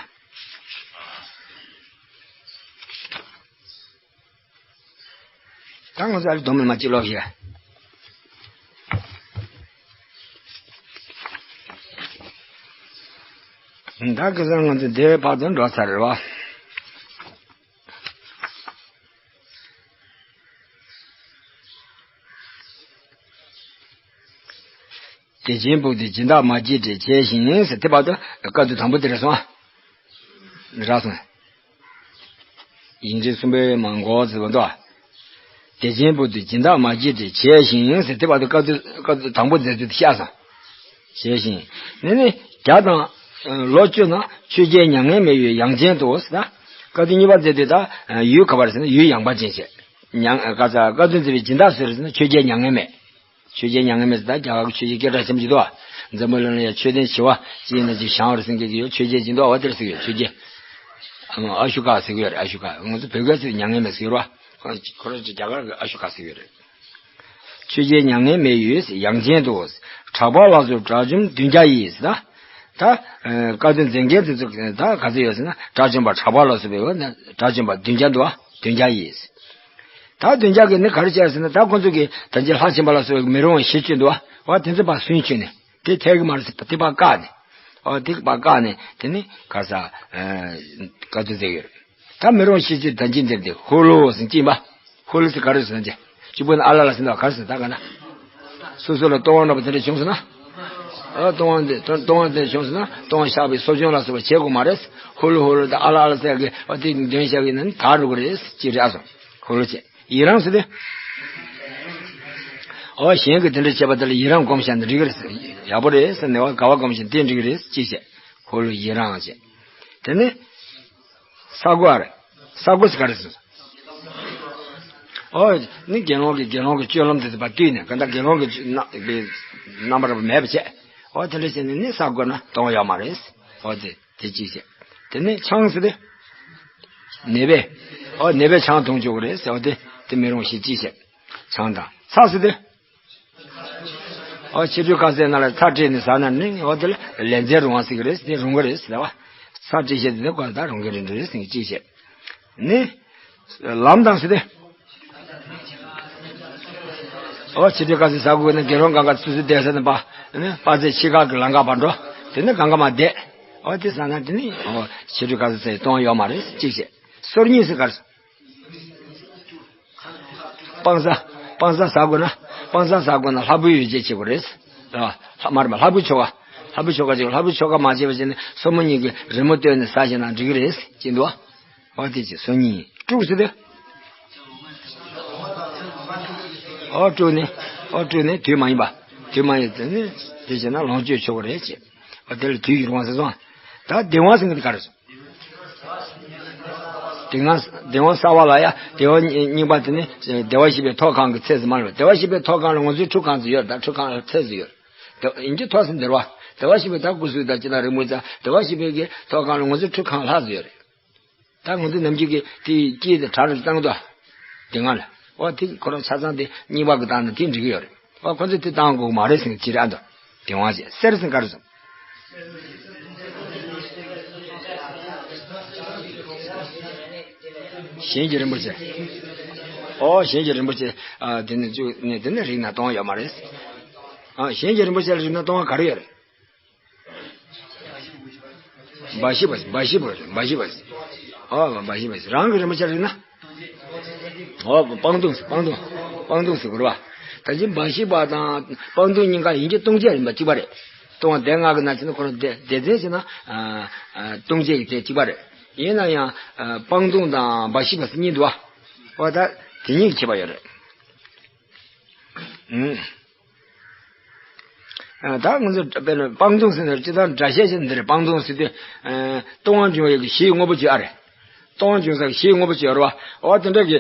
ད་ང་ཚོ་ཨ་རི་སྡོམ་མི་མ་གཅིག་ལོག་ཤིག་ད་གེ་སར་ང་ཚོ་འདིར་ཕར་ཚུར་འགྲོ་ཚར་རེད་བ། དད་ཅན་བུ་དེ་སྦྱིན་བདག་མ་བགྱིད་བྲལ་བྱས་ཤིང་ཟེར། དེ་བར་དུ་བཀའ་བསྡུ་དང་པོ་དེ་རེད་སོང་ཨ། རག་སོང་། ཡིག་ཆ་གསུམ་པའི་མ་འགོ་ཟེར་བ་འདུག་དད་ཅན་བུ་དེ་སྦྱིན་བདག་མ་བགྱིད་བྲལ་བྱས་ཤིང་ཟེར། དེ་བར་དུ་བཀའ་བསྡུ་བཀའ་བསྡུ་དང་པོ་མཛད་ཚུལ་དེ་བཤད་སོང་། བྱས་ཤིང་། ནི་ནི་བརྒྱ་དང་ལོ་བཅུ་ན་ཆོས་རྒྱལ་མྱ་ངན་མེད་ཡུལ་ཡངས་ཅན་དུ་ཟེར་ན། བཀའ་བསྡུ་གཉིས་པ་མཛད་དུས་ད་ཡུལ་ག་བར་ཟེར་ན་ཡུལ་ཡངས་པ་ཅན་བྱས། མྱ་ངན་བཀའ་བསྡུ་མཛད་པའི་སྦྱིན་བདག་སུ་རེད་ཟེར་ན་ཆོས་རྒྱལ་མྱ་ངན་མེད། ཆོས་རྒྱལ་མྱ་ངན་མེད་ཟེར་ད་རྒྱ་གར་གྱི་ཆོས་རྒྱལ་སྐད་གྲགས་ཆེན་པོ་ཅིག་འདུག་བ། འཛམ་བུ་གླིང་ལ་ཡང་མཆོད་རྟེན་བྱེ་བ་ཅིག་ཡིན་ན་ཅིག་བཞེངས་རེད་ཟེར་མཁན་ཅིག་ཡོད། ཆོས་རྒྱལ་སྦྱིན་བདག་འོ་དེར་ཟེར་གི་ཡོད། ཆོས་རྒྱལ་ཨ་ཨ་ཤུ་ཀ་ཟེར་གི་ཡོད་རེད། ཨ་ཤུ་ཀ་ང་ཚོ་བོད་སྐད་ཚོས་མྱ་ངན་མེད་ཟེར་གི་ཡོད་རེད་བ། ཁོ་རང་ཅིག་རྒྱ་གར་གྱི་ཨ་ཤུ་ཀ་ཟེར་གི་ཡོད་རེད། ཆོས་རྒྱལ་མྱ་ངན་མེད་ཡུལ་ཡངས་ཅན་དུ། གྲགས་པ་ལ་སོགས་དགྲ་བཅོམ་བདུན་བརྒྱ་ཡིས་ཟེར་ད། ད་བཀའ་བསྡུ་མཛད་མཁན་དེ་ཚོ་ད་ག་ཚོད་ཡོད་ཟེར་ན་དགྲ་བཅོམ་པ་གྲགས་པ་ལ་སོགས་པའི་འོ་ན་དགྲ་བཅོམ་པ་བདུན་བརྒྱ་འདུག་བ། བདུན་བརྒྱ་ཡིས། ད་བདུན་བརྒྱ་གིས་ནི་ག་རེ་བྱས་ཟེར་ན་ད་ཁོང་ཚོ་གིས་ད་ཅི་ལྷ་ཆེན་པ་ལ་སོགས་པའི་མི་རུང་བ་བཞི་བཅུ་འདུག་བ། དེ་ཚོ་ཕར་སུན་བཅུས་ནས་དེ་ཐེག་གི་མ་རེད་ཟེར་དེ་ཕར་བཀག་ནས། ཨོ་དེ་ཕར་བཀག་ནས་དེ་ནི་ག་ས་བཀའ་བསྡུ་མཛད་ཡོད། ད་མི་རུང་བཞི་བཅུ་ད་ཅི་འདིར་དེ་ཧུ་ལུ་ཟེར་གྱིན་པ། ཧུ་ལུ་ཟེར་ག་རེ་ཟེར་ན་ཅི་གཅིག་པུ་ནི་ཨ་ལ་ལ་ཟེར་ན་ག་རེ་ཟེར་ད་ག་ན། སོ་སོ་ལ་ལྟུང་བ་འདྲ་པོ་དེ་འདྲ་བྱུང་སོང་ན། ཨ་ལྟུང་བ་འདི་ལྟུང་བ་དེ་འདྲ་བྱུང་སོང་ན་ལྟུང་བ་བཤགས་པའི་གསོ་སྦྱོང་ལ་སོགས་པ་བྱེད་དགོས་མ་རེད། ཧུ་ལུ་ཧུ་ལུ་ད་ཨ་ལ་ཨ་ལ་ཟེར་གི་ཨ་དེ་འདོན་བཤགས་ཡིན་ན་ནི་དག་འགྲོ་གི་རེད་ཅེས་རེད་ཨ་སོང་། ཧུ་ལུ་ཅེས། ཡི་རང་ཟེར་ཏེ། ཨོ་གཞན་གྱིས་དེ་འདྲ་བྱས་པ་དེ་ལ་ཡི་རང་སྒོམ་བཞག་ན་འགྲིག་གི་རེད་ཟེར། ཡག་པོ་རེད་ཟེར་ནས་འོ་དགའ་བ་སྒོམ་བཞག་ན་དེ་འགྲིག་གི་རེད་ཅེས་བཤད། ཧོ་ལུ་ཡི་རང་བྱས། དེ་ནས་ས་གོ་ཨ་རེད། ས་གོ་ཟེར་ག་རེ་ཟེར། ཨོ་ནི་དགེ་སློང་གིས་དགེ་སློང་གི་སྤྱོད་ལམ་དེ་ཚོ་ཕར་བཏུས་ནས་གང་ལྟར་དགེ་སློང་གི་རྣམ་པ་རྣམ་པ་མེད་པ་བྱས། ཨོ་དེ་འདྲ་བྱས་ནས་ནི་ས་གོ་ན་གཏོང་ཡོད་མ་རེད། ཨོ་དེ། དེ་གཅིག་བྱས། དེ་ནས་ཆང་ཟེར་ཏེ། ནད་པས། ཨོ་ནད་པས་ཆང་འཐུང་ཆོག་གི་རེད་ཟེར་བ་དེ་དེ་མི་རུང་ཞེས་གཅིག་བྱས། ཆང་དང་ཚྭ་ཟེར་ཏེ། ཨོ་ཕྱི་དྲོའི་ཁ་ཟས་ནང་ལ་ཚྭ་བཀྲུས་ནས་ཟ་ན་ནི་ཨོ་དེ་ལ་ལས་མཛེ་རུང་བ་ཟེར་གི་རེད་དེ་རུང་གི་རེད་ཟེར་བ། ཚྭ་བཀྲུས་བྱས་དེ་ནི་ཁོ་ད་རུང་གི་རེད་འགྲོ་རེད་ཟེར་གཅིག་བྱས། ནི། ལམ་དང་ཟེར་ཏེ། ཨོ་ཕྱི་དྲོའི་ཁ་ཟས་ཟ་དགོས་ན་དགེ་སློང་གང་ག་སོ་སོའི་བསྡད་ས་ནས་པ། ནི་དཔག་ཚད་ཕྱེད་ཀ་གི་ལམ་ཁ་བར་འགྲོ། དེ་ནི་གང་ག་མ་བསྡད། ཨོ་དེ་ཟ་ན་དེ་ནི་ཨོ་ཕྱི་དྲོའི་ཁ་ཟས་ཟ་ཡི་གཏོང་ཡོད་མ་རེད་གཅིག་བྱས། སོར་གཉིས་ཟེར་ག་རེ། སྤང་བྱ། སྤང་བྱ་ཟ་དགོས་ན། སྤང་བྱ་ཟ་དགོས་ན་ལྷ་བུའི་ཡོ་བྱད་བྱེད་དགོས་རེད། ཨ་ལྷ་མ་རེད་པ་ལྷ་བུ་ཆོ་ག་ལྷ་བུ་ཆོ་ག་བྱེད་དགོས། ལྷ་བུ་ཆོ་ག་མ་བྱས་པ་བྱས་ནས་སོར་མོ་གཉིས་ཀྱིས་རི་མོ་བཏོན་ནས་ཟ་བྱས་ན་འགྲིག་གི་རེད་ཅེས་འདུག་བ། ཨོ་དེ་ཅི་སོ་གཉིས་དཀྲུག་ཟེར་ཏེ། ཨོ་དཀྲུག་ནི། ཨོ་དཀྲུག་ནི་དུས་མ་ཡིན་པ། དུས་མ་ཡིན་ཚེ་ནི་དེ་བྱས་ན་ལོངས་སྤྱོད་ཆོག་གི་རེད་ཅེས། ཨོ་དེ་ལ་དུས་ཀྱི་རུང་བ་ཟེར་སོང་། ད་བདེ་བ་ཟེར་གི་དེ་ག་རེ་སོང་། དེ་སྔ་བདེ་བ་གསར་བ་ལ་ཡ་བདེ་བ་རྙིང་པ་དེ་ནི་བདེ་བར་གཤེགས་པའི་ཐོག་ཁང་གི་ཚད་ཟེར་མ་རེད། བདེ་བར་གཤེགས་པའི་ཐོག་ཁང་ལ་ང་ཚོའི་ཁྲུས་ཁང་ཚོ་ཡོད་རེད། ད་ཁྲུས་ཁང་ལ་ཚད་ཚོ་ཡོད་རེད། ཡིན་གྱི་ཐོག་ཟེར་འདིར་བ། བདེ་བར་གཤེགས་པའི་ད་སྐུ་གཟུགས་དང་ཅི་དང་རི་མོ་ཙང་བདེ་བར་གཤེགས་པའི་གི་ཐོག་ཁང་ལ་ང་ཚོའི་ཁྲུས་ཁང་ལྷག་ཙམ་ཡོད་རེད། ད་ང་ཚོ་ནམ་རྒྱུན་གྱི་དེ་སྐྱིད་དེ་གྲ་རུ་བཏང་འདུག་དེ་སྔ་ལ། ཨོ་དེ་ཁོ་རང་ཆ་ཚང་དེ་རྙིང་པ་གི་བཏང་ན་དེ་འགྲིག་གི་ཡོད་རེད། ཨོ་ཁོ་ཚོས་དེ་བཏང་དགོས་མ་རེད་ཟེར་ནས་ཅི་རེད་ཨ་འདུག་དེ་དབང་བྱས་གསེར་ཟེར་ག་རེ་སོང་། གཞན་གྱི་རིན་པོ་ཆེ། ཨོ་གཞན་གྱི་རིན་པོ་ཆེ། ཨ་དེ་ནི་བཅུ་ནི་དེ་ནི་རིག་ན་གཏོང་ཡོད་མ་རེད། ཨ་གཞན་གྱི་རིན་པོ་ཆེ་ལ་རིག་ན་གཏོང་བ་ག་རེ་ཡོད་རེད། འབའ་ཞིག་པ་འབའ་ཞིག་པ་འབའ་ཞིག་པ། ཨོ་འབའ་ཞིག་པ་རང་གི་རིན་པོ་ཆེ་རིག་ན། ཨོ་སྤང་ལྟུང་ཟེར་སྤང་ལྟུང་། སྤང་ལྟུང་ཟེར་དགོས་རེད་བ། ད་ཅི་འབའ་ཞིག་པ་དང་སྤང་ལྟུང་གཉིས་ཀ་ཡིན་གྱི་ལྟུང་བྱེད་རིམ་པ་གཅིག་པ་རེད། ལྟུང་བ་སྡེ་ལྔ་གི་ནང་བྱས་ན་ཁོ་རང་སྡེ་སྡེ་ཚན་བྱས་ན་ཨ་ཨ་ལྟུང་བྱེད་ཀྱི་སྡེ་གཅིག་པ་རེད། ཡིན་ན་ཡང་ཨ་སྤང་ལྟུང་དང་འབའ་ཞིག་པ་ཟེར་གཉིས་འདུག་བ། ཨོ་ད་དེ་གཉིས་ཀྱི་ཁྱད་པར་ཡོད་རེད། ཨུམ། ཨ་ད་ང་ཚོ་དཔེར་ན་སྤང་ལྟུང་ཟེར་ན་སྤྱིར་བཏང་སྒྲ་བཤད་བྱས་ནས་འདི་རེད། སྤང་ལྟུང་ཟེར་དུས་ཨ་ལྟུང་བ་འབྱུང་བའི་གཞིའི་དངོས་པོ་ཅིག་ཨ་རེད། ལྟུང་བ་འབྱུང་སའི་གཞིའི་དངོས་པོ་ཅིག་ཡོད་རེད་བ། འོ་དེ་འདྲ་གི་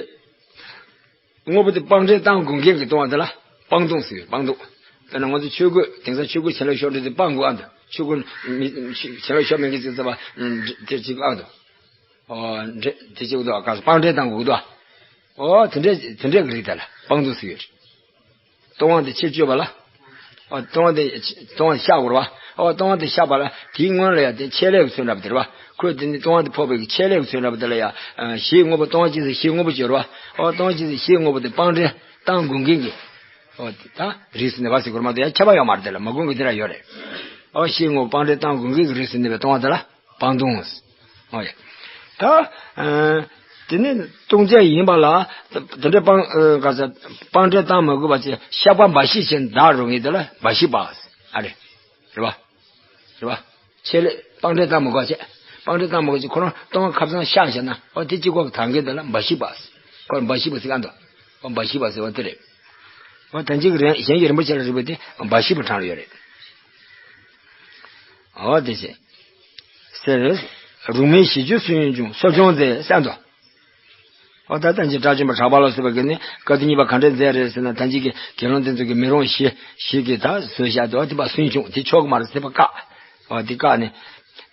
དངོས་པོ་དེ་སྤང་འདྲེན་བཏང་དགོས་མཁན་གྱི་ལྟུང་བ་དེ་ལ་སྤང་ལྟུང་ཟེར་བའི་སྤང་ལྟུང་། དཔེར་ན་ང་ཚོ་ཆོས་གོས་དེང་སང་ཆོས་གོས་བྱིན་རླབས་ཤོར་འདྲ་དེ་སྤང་དགོས་ཨ་འདུག་ཆོས་གོས་མི་བྱིན་རླབས་ཤོར་མེད་མཁན་ཅིག་བརྩི་བ་དེ་ཅིག་ཨ་འདུག་ཨོ་འདྲེ་དེ་ཅིག་འདུག་ཨ་ག་སྤང་འདྲེན་བཏང་དགོས་འདུག་ཨོ་དེ་འདྲ་དེ་འདྲ་གི་རིགས་དེ་ལ་སྤང་ལྟུང་ཟེར་ཡོད་རེད། ལྟུང་བ་འདི་ཕྱིར་བཅོས་པ་ལ། ཨོ་ལྟུང་བ་འདི་ལྟུང་བ་བཤགས་དགོས་རེད་བ། ཨོ་ལྟུང་བ་འདི་བཤགས་པ་ལ་དེའི་སྔོན་ལ་ཡང་དེ་ཆད་ལྷད་ཀྱི་ཚུལ་འདྲ་པོ་དེ་རེད་བ། ཁོས་དེ་ནི་ལྟུང་བ་འདི་ཕོག་པའི་གི་ཆད་ལྷད་ཀྱི་ཚུལ་འདྲ་པོ་དེ་ལ་ཡང་གཞིའི་དངོས་པོ་ལྟུང་བ་སྐྱེ་སའི་གཞིའི་དངོས་པོ་ཅིག་ཡོད་རེད་བ། ཨོ་ལྟུང་བ་སྐྱེ་སའི་གཞིའི་དངོས་པོ་དེ་སྤང་འདྲེན་བཏང་དགོས་མཁན་གྱི། ཨོ་ད་རིགས་སུ་གནས་པ་ཟེར་དགོས་རེད་མ་གཏོགས་ཡང་ཁྱབ་པ་ཡོད་མ་རེད། དེ་ལ་མ་དགོས་མཁན་དེ་འདྲ་ཡོད་རེད། ཨོ་གཞིའི་དངོས་པོ་སྤང་འདྲེན་བཏང་དགོས་མཁན་གྱི་རིགས་སུ་གནས་པའི་ལྟུང་བ་དེ་ལ། སྤང་ལྟུང་། ཨོ་ཡ། ད། ཨ། དེ་ནི་ལྟུང་བྱེད་ཡིན་པ་ལ། དེ་འདྲའི་སྤང་། ཨ། ག་ས། སྤང་འདྲེན་བཏང་མ་དགོས་པ་བྱས་བཤགས་པ་འབའ་ཞིག་བྱས་ནས་བདག་རུང་ངེས་དེ་ལ་འབའ་ཞིག་པ། ཨ་རེ། རེད་པ། རེད་པ། ཆེད་ལས་སྤང་འདྲེན་བཏང་མ་དགོས་བྱས། སྤང་འདྲེན་བཏང་མ་དགོས་བྱས་ཁོ་རང་ལྟུང་བ་ཁ་སང་བཤགས་བྱས་ན། ཨོ་དེ་གཅིག་པོ་གི་དང་གི་དེ་ལ་འབའ་ཞིག་པ། ཁོ་ལ་འབའ་ཞིག་པ་ཟེར་ག་འདུག་ཨོ་འབའ་ཞིག་པ་ཟེར་བ་དེ་རེད། ཨོ་ད་གཅིག་གི་རེད། གཞན་གྱི་རིན་པོ་ཆེ་ལ་རིགས་པ་དེ་འབའ་ཞིག་པ་གྲངས་ལ་ཡོད་རེད། ཨོ་དེ་བྱས། ཟེར། རུང་མིན་བཞི་བཅུ་སུན་འབྱུང་གསོ་སྦྱོང་མཛད་ཟེར་འདུག་ཨོ་ད་ལྟ་ཅི་དགྲ་བཅོམ་པ་གྲགས་པ་ལ་སོགས་པ་གིས་ནི་བཀའ་སྡུད་གཉིས་པ་ག་འདྲས་མཛད་རེད་ཟེར་ན། ད་ཅི་གི་དགེ་སློང་དེ་ཚོ་གི་མི་རུང་བཞི་བཞི་གི་ད་བཟོས་བཞག་འདུག་ཨོ་དེ་པ་སུན་འབྱུང་དེ་ཆོག་གི་མ་རེད་ཟེར་བ་བཀག་ཨོ་དེ་བཀག་ནས།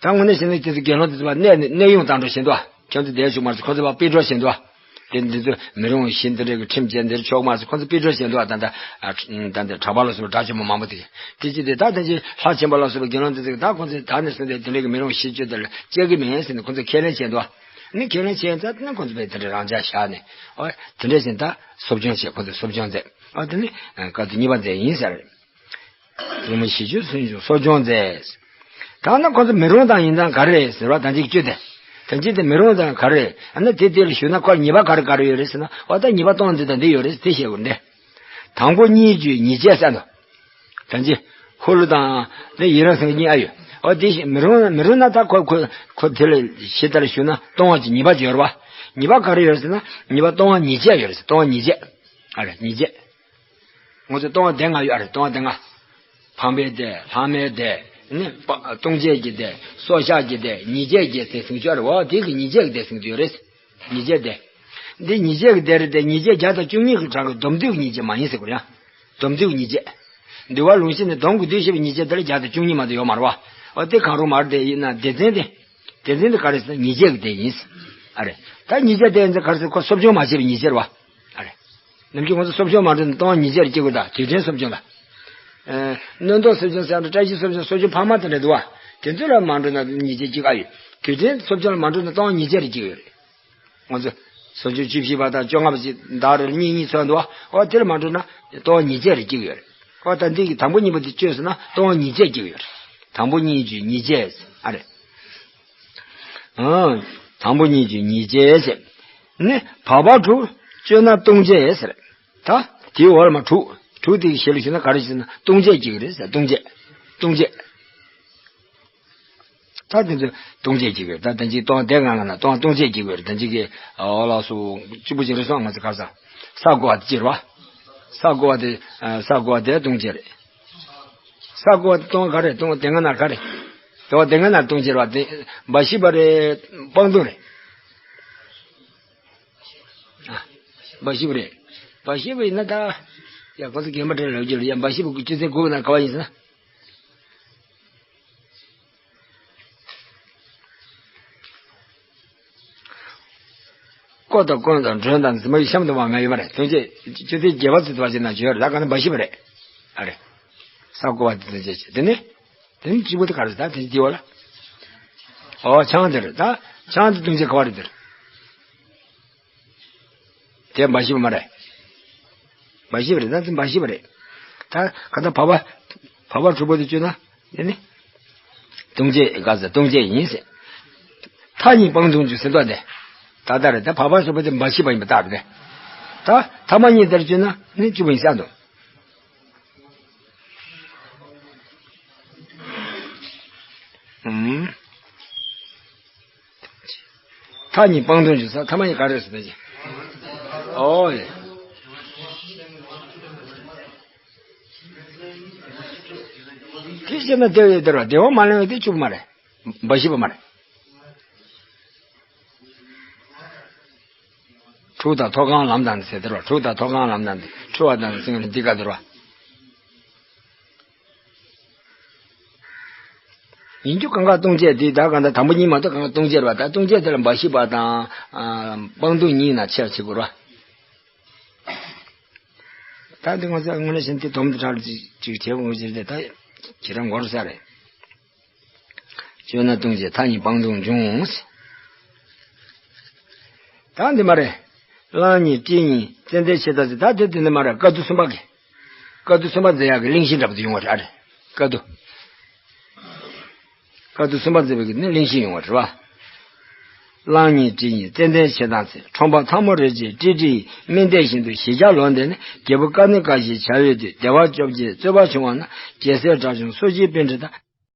ད་དངོས་གནས་བྱས་ན་དེ་ཚོ་དགེ་སློང་དེ་ཚོ་པ་གནས་གནས་དབྱུང་བཏང་འགྲོ་བཞིན་འདུག་ཁྱོད་ཚོ་བསྡད་ཆོག་མ་རེད་ཟེར་ཁོ་ཚོ་པ་ཕུད་འགྲོ་བཞིན་འདུག་དེ་འདི་ཚོ་མི་རུང་བཞི་འདི་འདྲའི་གི་ཁྲིམས་བཅས་འདིར་ཆོག་མ་རེད་ཟེར་ཁོ་ཚོ་ཕུད་འགྲོ་བཞིན་འདུག་ད་ལྟ། ཨ། ད་ལྟ་གྲགས་པ་ལ་སོགས་པ་དགྲ་བཅོམ་པ་མང་པོ་དེ། དེ་ཅི་སྟེ་ད་ལྟ་ཅི་ལྷ་ཆེན་པོ་ལ་སོགས་པའི་དགེ་སློང་དེ་ཚོ་གིས་ད་ཁོ་ཚོས་ད་ནས་བཟུང་སྟེ་དེ་འདྲའི་གི་མི་རུང་བཞི་བཅུ་དེ་ལ་སྤྱད་ཀྱི་མིན་ཟེར་ནས་ཁོ་ཚོས་ཁས་ལེན་བྱས་འདུག་ནི་ཁས་ལེན་བྱས་ཚར་ནས་ཁོ་ཚོ་པས་དེ་འདྲ་རང་འཇགས་བཞག་ནས། ཨོ་དེ་འདྲ་བཞིན་ད་གསོ་སྦྱོང་བྱས། ཁོ་ཚོས་གསོ་སྦྱོང་མཛད། ཨོ་དེ་ནི་བཀའ་སྡུད་གཉིས་པ་མཛད་ཡིན་ཟེར། རུང་མིན་བཞི་བཅུ་སུན་འབྱུང་གསོ་སྦྱོང་མཛད། ད་ནི་ཁོ་ཚོ་མི་རུང་དང་ཡིན་དང་ག་རེ་རེད་ཟེར་བ་དང་གཅིག་བཅུ་དེ། དང་གཅིག་དེ་མི་རུང་དང་ག་རེ་རེད། ཨ་ནི་དེ་དེ་ལ་ཞུས་ན་ཁོ་ལ་ཉེས་པ་ག་རེ་ག་རེ་ཡོད་རེད་ཟེར་ན། ཨོ་ད་ཉེས་པ་སྟོང་འདི་དང་འདི་ཡོད་རེད་དེ་བཤད་དགོས་འདི། དང་པོ་གཉིས་ཀྱི་ཉེས་བྱས་ཟེར་འདུག་དང་ཅི། ཧུ་ལུ་དང་ནི་ཡི་རང་སེང་གཉིས་ཨ་ཡོད། ཨོ་དེ་བཞིན་མི་རུང་མི་རུང་ན་ད་ཁོ་ཁོ་ཁོ་དེ་ལ་ཞེ་ལྟར་ཞུ་ན་ལྟུང་བ་གྱི་ཉེས་པ་ཅིག་ཡོད་རེད་པ། ཉེས་པ་ག་རེ་ཡོད་རེད་ཟེར་ན། ཉེས་པ་ལྟུང་བ་ཉེས་བྱས་ཡོད་རེད་ཟེར། ལྟུང་བ་ཉེས་བྱས། ཨ་རེ་ཉེས་བྱས། ང་ཚོ་ལྟུང་བ་སྡེ་ལྔ་ཡོད་ཨ་རེ། ལྟུང་བ་སྡེ་ལྔ། ཕངས་པའི་སྡེ། ལྷག་མའི་སྡེ། ནི་ལྟུང་བྱེད་ཀྱི་སྡེ། སྲོག་གཤགས་ཀྱི་སྡེ། ཉེས་བྱས་ཀྱི་སྡེ་ཟེར་གྱི་ཡོད་རེད་པ། དེ་གི་ཉེས་བྱས་ཀྱི་སྡེ་ཟེར་གྱི་ཡོད་རེད། ཉེས་བྱས་སྡེ། འདི་ཉེས་བྱས་ཀྱི་སྡེ་རེད་དེ། ཉེས་བྱས་བརྒྱ་དང་བཅུ་གཉིས་ཀྱི་གྲངས་ཀྱི་སྡོམ་བསྡུས་ཀྱི་ཉེས་བྱས་མ་ཡིན་ཟེར་དགོས་ཡ། སྡོམ་བསྡུས་ཀྱི་ཉེས་བྱས། འདུལ་བ་ལུང་གཞི་ནས་སྡོམ་གྱི་བསྡུས་བྱས་པའི་ཉེས་བྱས་དེ་ལ་བརྒྱ་དང་བཅུ་གཉིས་མ་གཏོགས་ཡོད་མ་རེད་པ། འོ་དེ་གང་རུང་མ་རེད་དེ། ཡིན་ན་སྡེ་ཚན་དེ། སྡེ་ཚན་དེ་ག་རེ་ཟེར་ན་ཉེས་བྱས་ཀྱི་སྡེ་ཡིན། ཨ་རེ། ད་ཉེས་བྱས་སྡེ་ཡིན་ཚེ་ག་རེ་ཟེར། ཁོ་གསོ་སྦྱོང་མ་བྱས་པའི་ཉེས་བྱས་རེད་པ། ཨ་རེ། ནམ་རྒྱུན་ང་ཚོ་གསོ་སྦྱོང་མ་འགྲོ་ན་ལྟུང་བ་ཉེས་བྱས་རེད་སྐྱེ་དགོས། ད་དུས་དྲན་གསོ་སྦྱོང་ལ། ཨེ། སྣོད་ལྡོག་གསོ་སྦྱོང་ཟེར་ཡ་འདྲ། བཀྲ་ཤིས་གསོ་སྦྱོང་། གསོ་སྦྱོང་འཕར་མ་དེ་འདྲ་འདུག་པ། དེ་ཚོ་ལ་མ་འགྲོ་ན་ཉེས་བྱས་སྐྱེ་གི་ཨ་ཡོད། དུས་དྲན་གསོ་སྦྱོང་ལ་མ་འགྲོ་ན་ལྟུང་བ་ཉེས་བྱས་རེད་སྐྱེ་གི་ཡོད་རེད། ང་ཚོ་གསོ་སྦྱོང་བཅུ་བཞི་པ་དང་བཅོ་ལྔ་པ་ཅིག་བདག་རེ་གཉིས་གཉིས་ཚོགས་འདུག་པ། འོ་དེ་ལ་མ་འགྲོ་ན་ལྟུང་བ་ཉེས་བྱས་རེད་སྐྱེ་གི་ཡོད་རེད། འོ་ད་འདི་གི་དང་པོ་གཉིས་པ་འདི་བཅོས་སོང་ན་ལྟུང་བ་ཉེས་བྱས་སྐྱེ་གི་ཡོད་རེད། དང་པོ་གཉིས་ཀྱི་ཉེས་བྱས་ཨ་རེད། ཨང་། དང་པོ་གཉིས་ཀྱི་ཉེས་བྱས་ཟེར། ནི་བག་པ་དྲུག་བཅོས་ན་ལྟུང་བྱེད་ཟེར། ད་དེའི་འོག་ལ་མ་དྲུག་དྲུག་དེ་གི་ཞལ་ལ་ཞུས་ན་ག་རེ་ཞུས་ན་ལྟུང་བྱེད་སྐྱེ་གི་རེད་ཟེར། ལྟུང་བྱེད། ལྟུང་བྱེད། ད་དེ་ཚོ་ལྟུང་བྱེད་ཀྱི་ཡོད། ད་དེ་ཅིག་ལྟུང་བ་སྡེ་ལྔ་ལ་ན་ལྟུང་བ་ལྟུང་བྱེད་ཀྱི་ཡོད། དེ་ཅིག་གི་འོ་ལགས་སོ། གཅིག་པུ་ཅིག་རེད་སོང་། ང་ཚོ་ག་ས། ས་བརྐོ་བ་དེ་ཅི་རེད་པ། ས་བརྐོ་བ་དེ་ས་བརྐོ་བ་དེ་ལྟུང་བྱེད་རེད། ས་བརྐོ་བ་དེ་ལྟུང་བ་ག་རེ། ལྟུང་བ་སྡེ་ལྔ་ནང་ག་རེ། ལྟུང་བ་སྡེ་ལྔ་ནང་ལྟུང་བྱེད་རེད་པ། དེ་འབའ་ཞིག་པ་རེད། སྤང་ལྟུང་རེད། ཨ། འབའ་ཞིག་པ་རེད། འབའ་ཞིག་པ་ཡིན་ན་ད། ཡ་ཁོ་ཚོ་རྒན་པ་འདྲ་ལབ་རྒྱུ་རེད། ཡ་འབའ་ཞིག་པ་གི་སྤྱི་ཚན་དགུ་པ་ནང་ག་པར་ཡིན་ཟེར་ན། ཀོ་དང་ཀོན་དང་མགྲོན་དང་ཟེར་མ་ཡི་གཤམ་དུ་མ་ང་ཡོད་པ་རེད། ལྟུང་བྱེད་སྤྱི་ཚན་བརྒྱད་པ་ཚོ་དུ་བ་ཅན་ན་བརྗོད་རེད། ད་ག་ན་འབའ་ཞིག་པ་རེད། ཨ་རེད། ས་བརྐོ་བ་དེ་ལྟུང་བྱེད་བྱེད། དེ་ནི། དེ་ནི་གཅིག་པུ་དེ་ག་རེ་ཟེར། ད་དེ་ནི་དེའི་འོག་ལ། ཨོ་ཆང་དེ་རེད། ད་ཆང་དེ་ལྟུང་བྱེད་ག་པ་རེད་དེ་རེད། དེ་འབའ་ཞིག་པ་མ་རེད། འབའ་ཞིག་པ་རེད། ད་འབའ་ཞིག་པ་རེད། ད་ག་ད་བག་པ། བག་པ་དྲུག་པོ་དེ་བཅོས་ན། དེ་ནི། ལྟུང་བྱེད་ག་ཟེར། ལྟུང་བྱེད་ཡིན་ཟེར། མཐའ་གཉིས་སྤང་ལྟུང་བྱེད་ཟེར་འདུག་སྟེ། ད་ལྟ་རེད། ད་བག་པ་དྲུག་པོ་དེ་འབའ་ཞིག་པ་ཡིན་པ་ལྟར་རེད། ད་ཐ་མ་གཉིས་དེར་བཅོས་ན་ནི་གཅིག་པུ་ཡིན་ས་འདུག་ཨུམ། མཐའ་གཉིས་སྤང་ལྟུང་བྱེད་ས། ཐ་མ་གཉིས་ག་རེ་ཟེར་ན་ཅི། ཨོ་ཡ། དེ་བྱས་ན་དེ་བས་དེར་བ་བདེ་བ་མ་ལེན་པ་དེ་གཅིག་པུ་མ་རེད། འབའ་ཞིག་པ་མ་རེད། འཁྲུག་དང་མཐོ་གང་ལམ་དང་ཟེར་དེར་བ། འཁྲུག་དང་མཐོ་གང་ལམ་དང་འཁྲུལ་བ་དང་ཟེར་ནས་འདི་ག་དེར་བ། ཡིན་རྒྱུ་གང་ག་ལྟུང་བྱེད་དེ། ད་གང་ལྟར་དང་པོ་གཉིས་མ་གཏོགས་གང་ག་ལྟུང་བྱེད་རེད་པ། ད་ལྟུང་བྱེད་དེ་ལ་འབའ་ཞིག་པ་དང་། ཨ། སྤང་ལྟུང་གཉིས་ན་ཕྱེ་བྱེད་དགོས་རེད་པ། ད་འདི་ང་ཚོ་དངོས་གནས་བྱས་ན་དེ་སྡོམ་དེ་དྲག་ཅིག་ཅིག་བྱེད་དགོས་ཀྱི་རེད། ད་ཁྱེད་རང་མགོ་རུ་ས་རེད། བཅོས་ན་ལྟུང་བྱེད་མཐའ་གཉིས་སྤང་ལྟུང་འབྱུང་། ད་འདི་མ་རེད། གླང་གཉིས་སྤྲེལ་གཉིས་ཙན་དན་ཕྱེད་དང་ཟེར། ད་དེ་དེ་འདི་མ་རེད། བཀའ་བསྡུ་གསུམ་པ་གི། བཀའ་བསྡུ་གསུམ་པ་མཛད་ཡག་གི་གླེང་གཞི་འདྲ་པོ་དེ་ཡོང་བ་རེད། ཨ་རེད། བཀའ་བསྡུ། བཀའ་བསྡུ་གསུམ་པ་མཛད་པའི་གི་ནི་གླེང་གཞི་ཡོང་བ་རེད་བ། གླང་ཉིད་སྤྲེལ་ཉིད་ཙན་དན་ཆེ་དང་ཚེ། ཁྲོམ་པ་ཐལ་མོ་རི་རྗེས་སྤྲེལ་སྤྲེལ་ཡིན། སྨན་དེ་བཞིན་དུ་ཞི་བྱ་ལོ། འདི་ནི་རྒྱལ་པོ་ཀ་ནི་ཀ་ཞེས་བྱ་བའི་དུས། བདེ་བ་བཅོ་བརྒྱད་རྩོད་པ་བྱུང་བ་ན། རྒྱལ་སྲས་དགྲ་བཅོམ་སོགས་ཀྱི་པཎྜི་ཏ།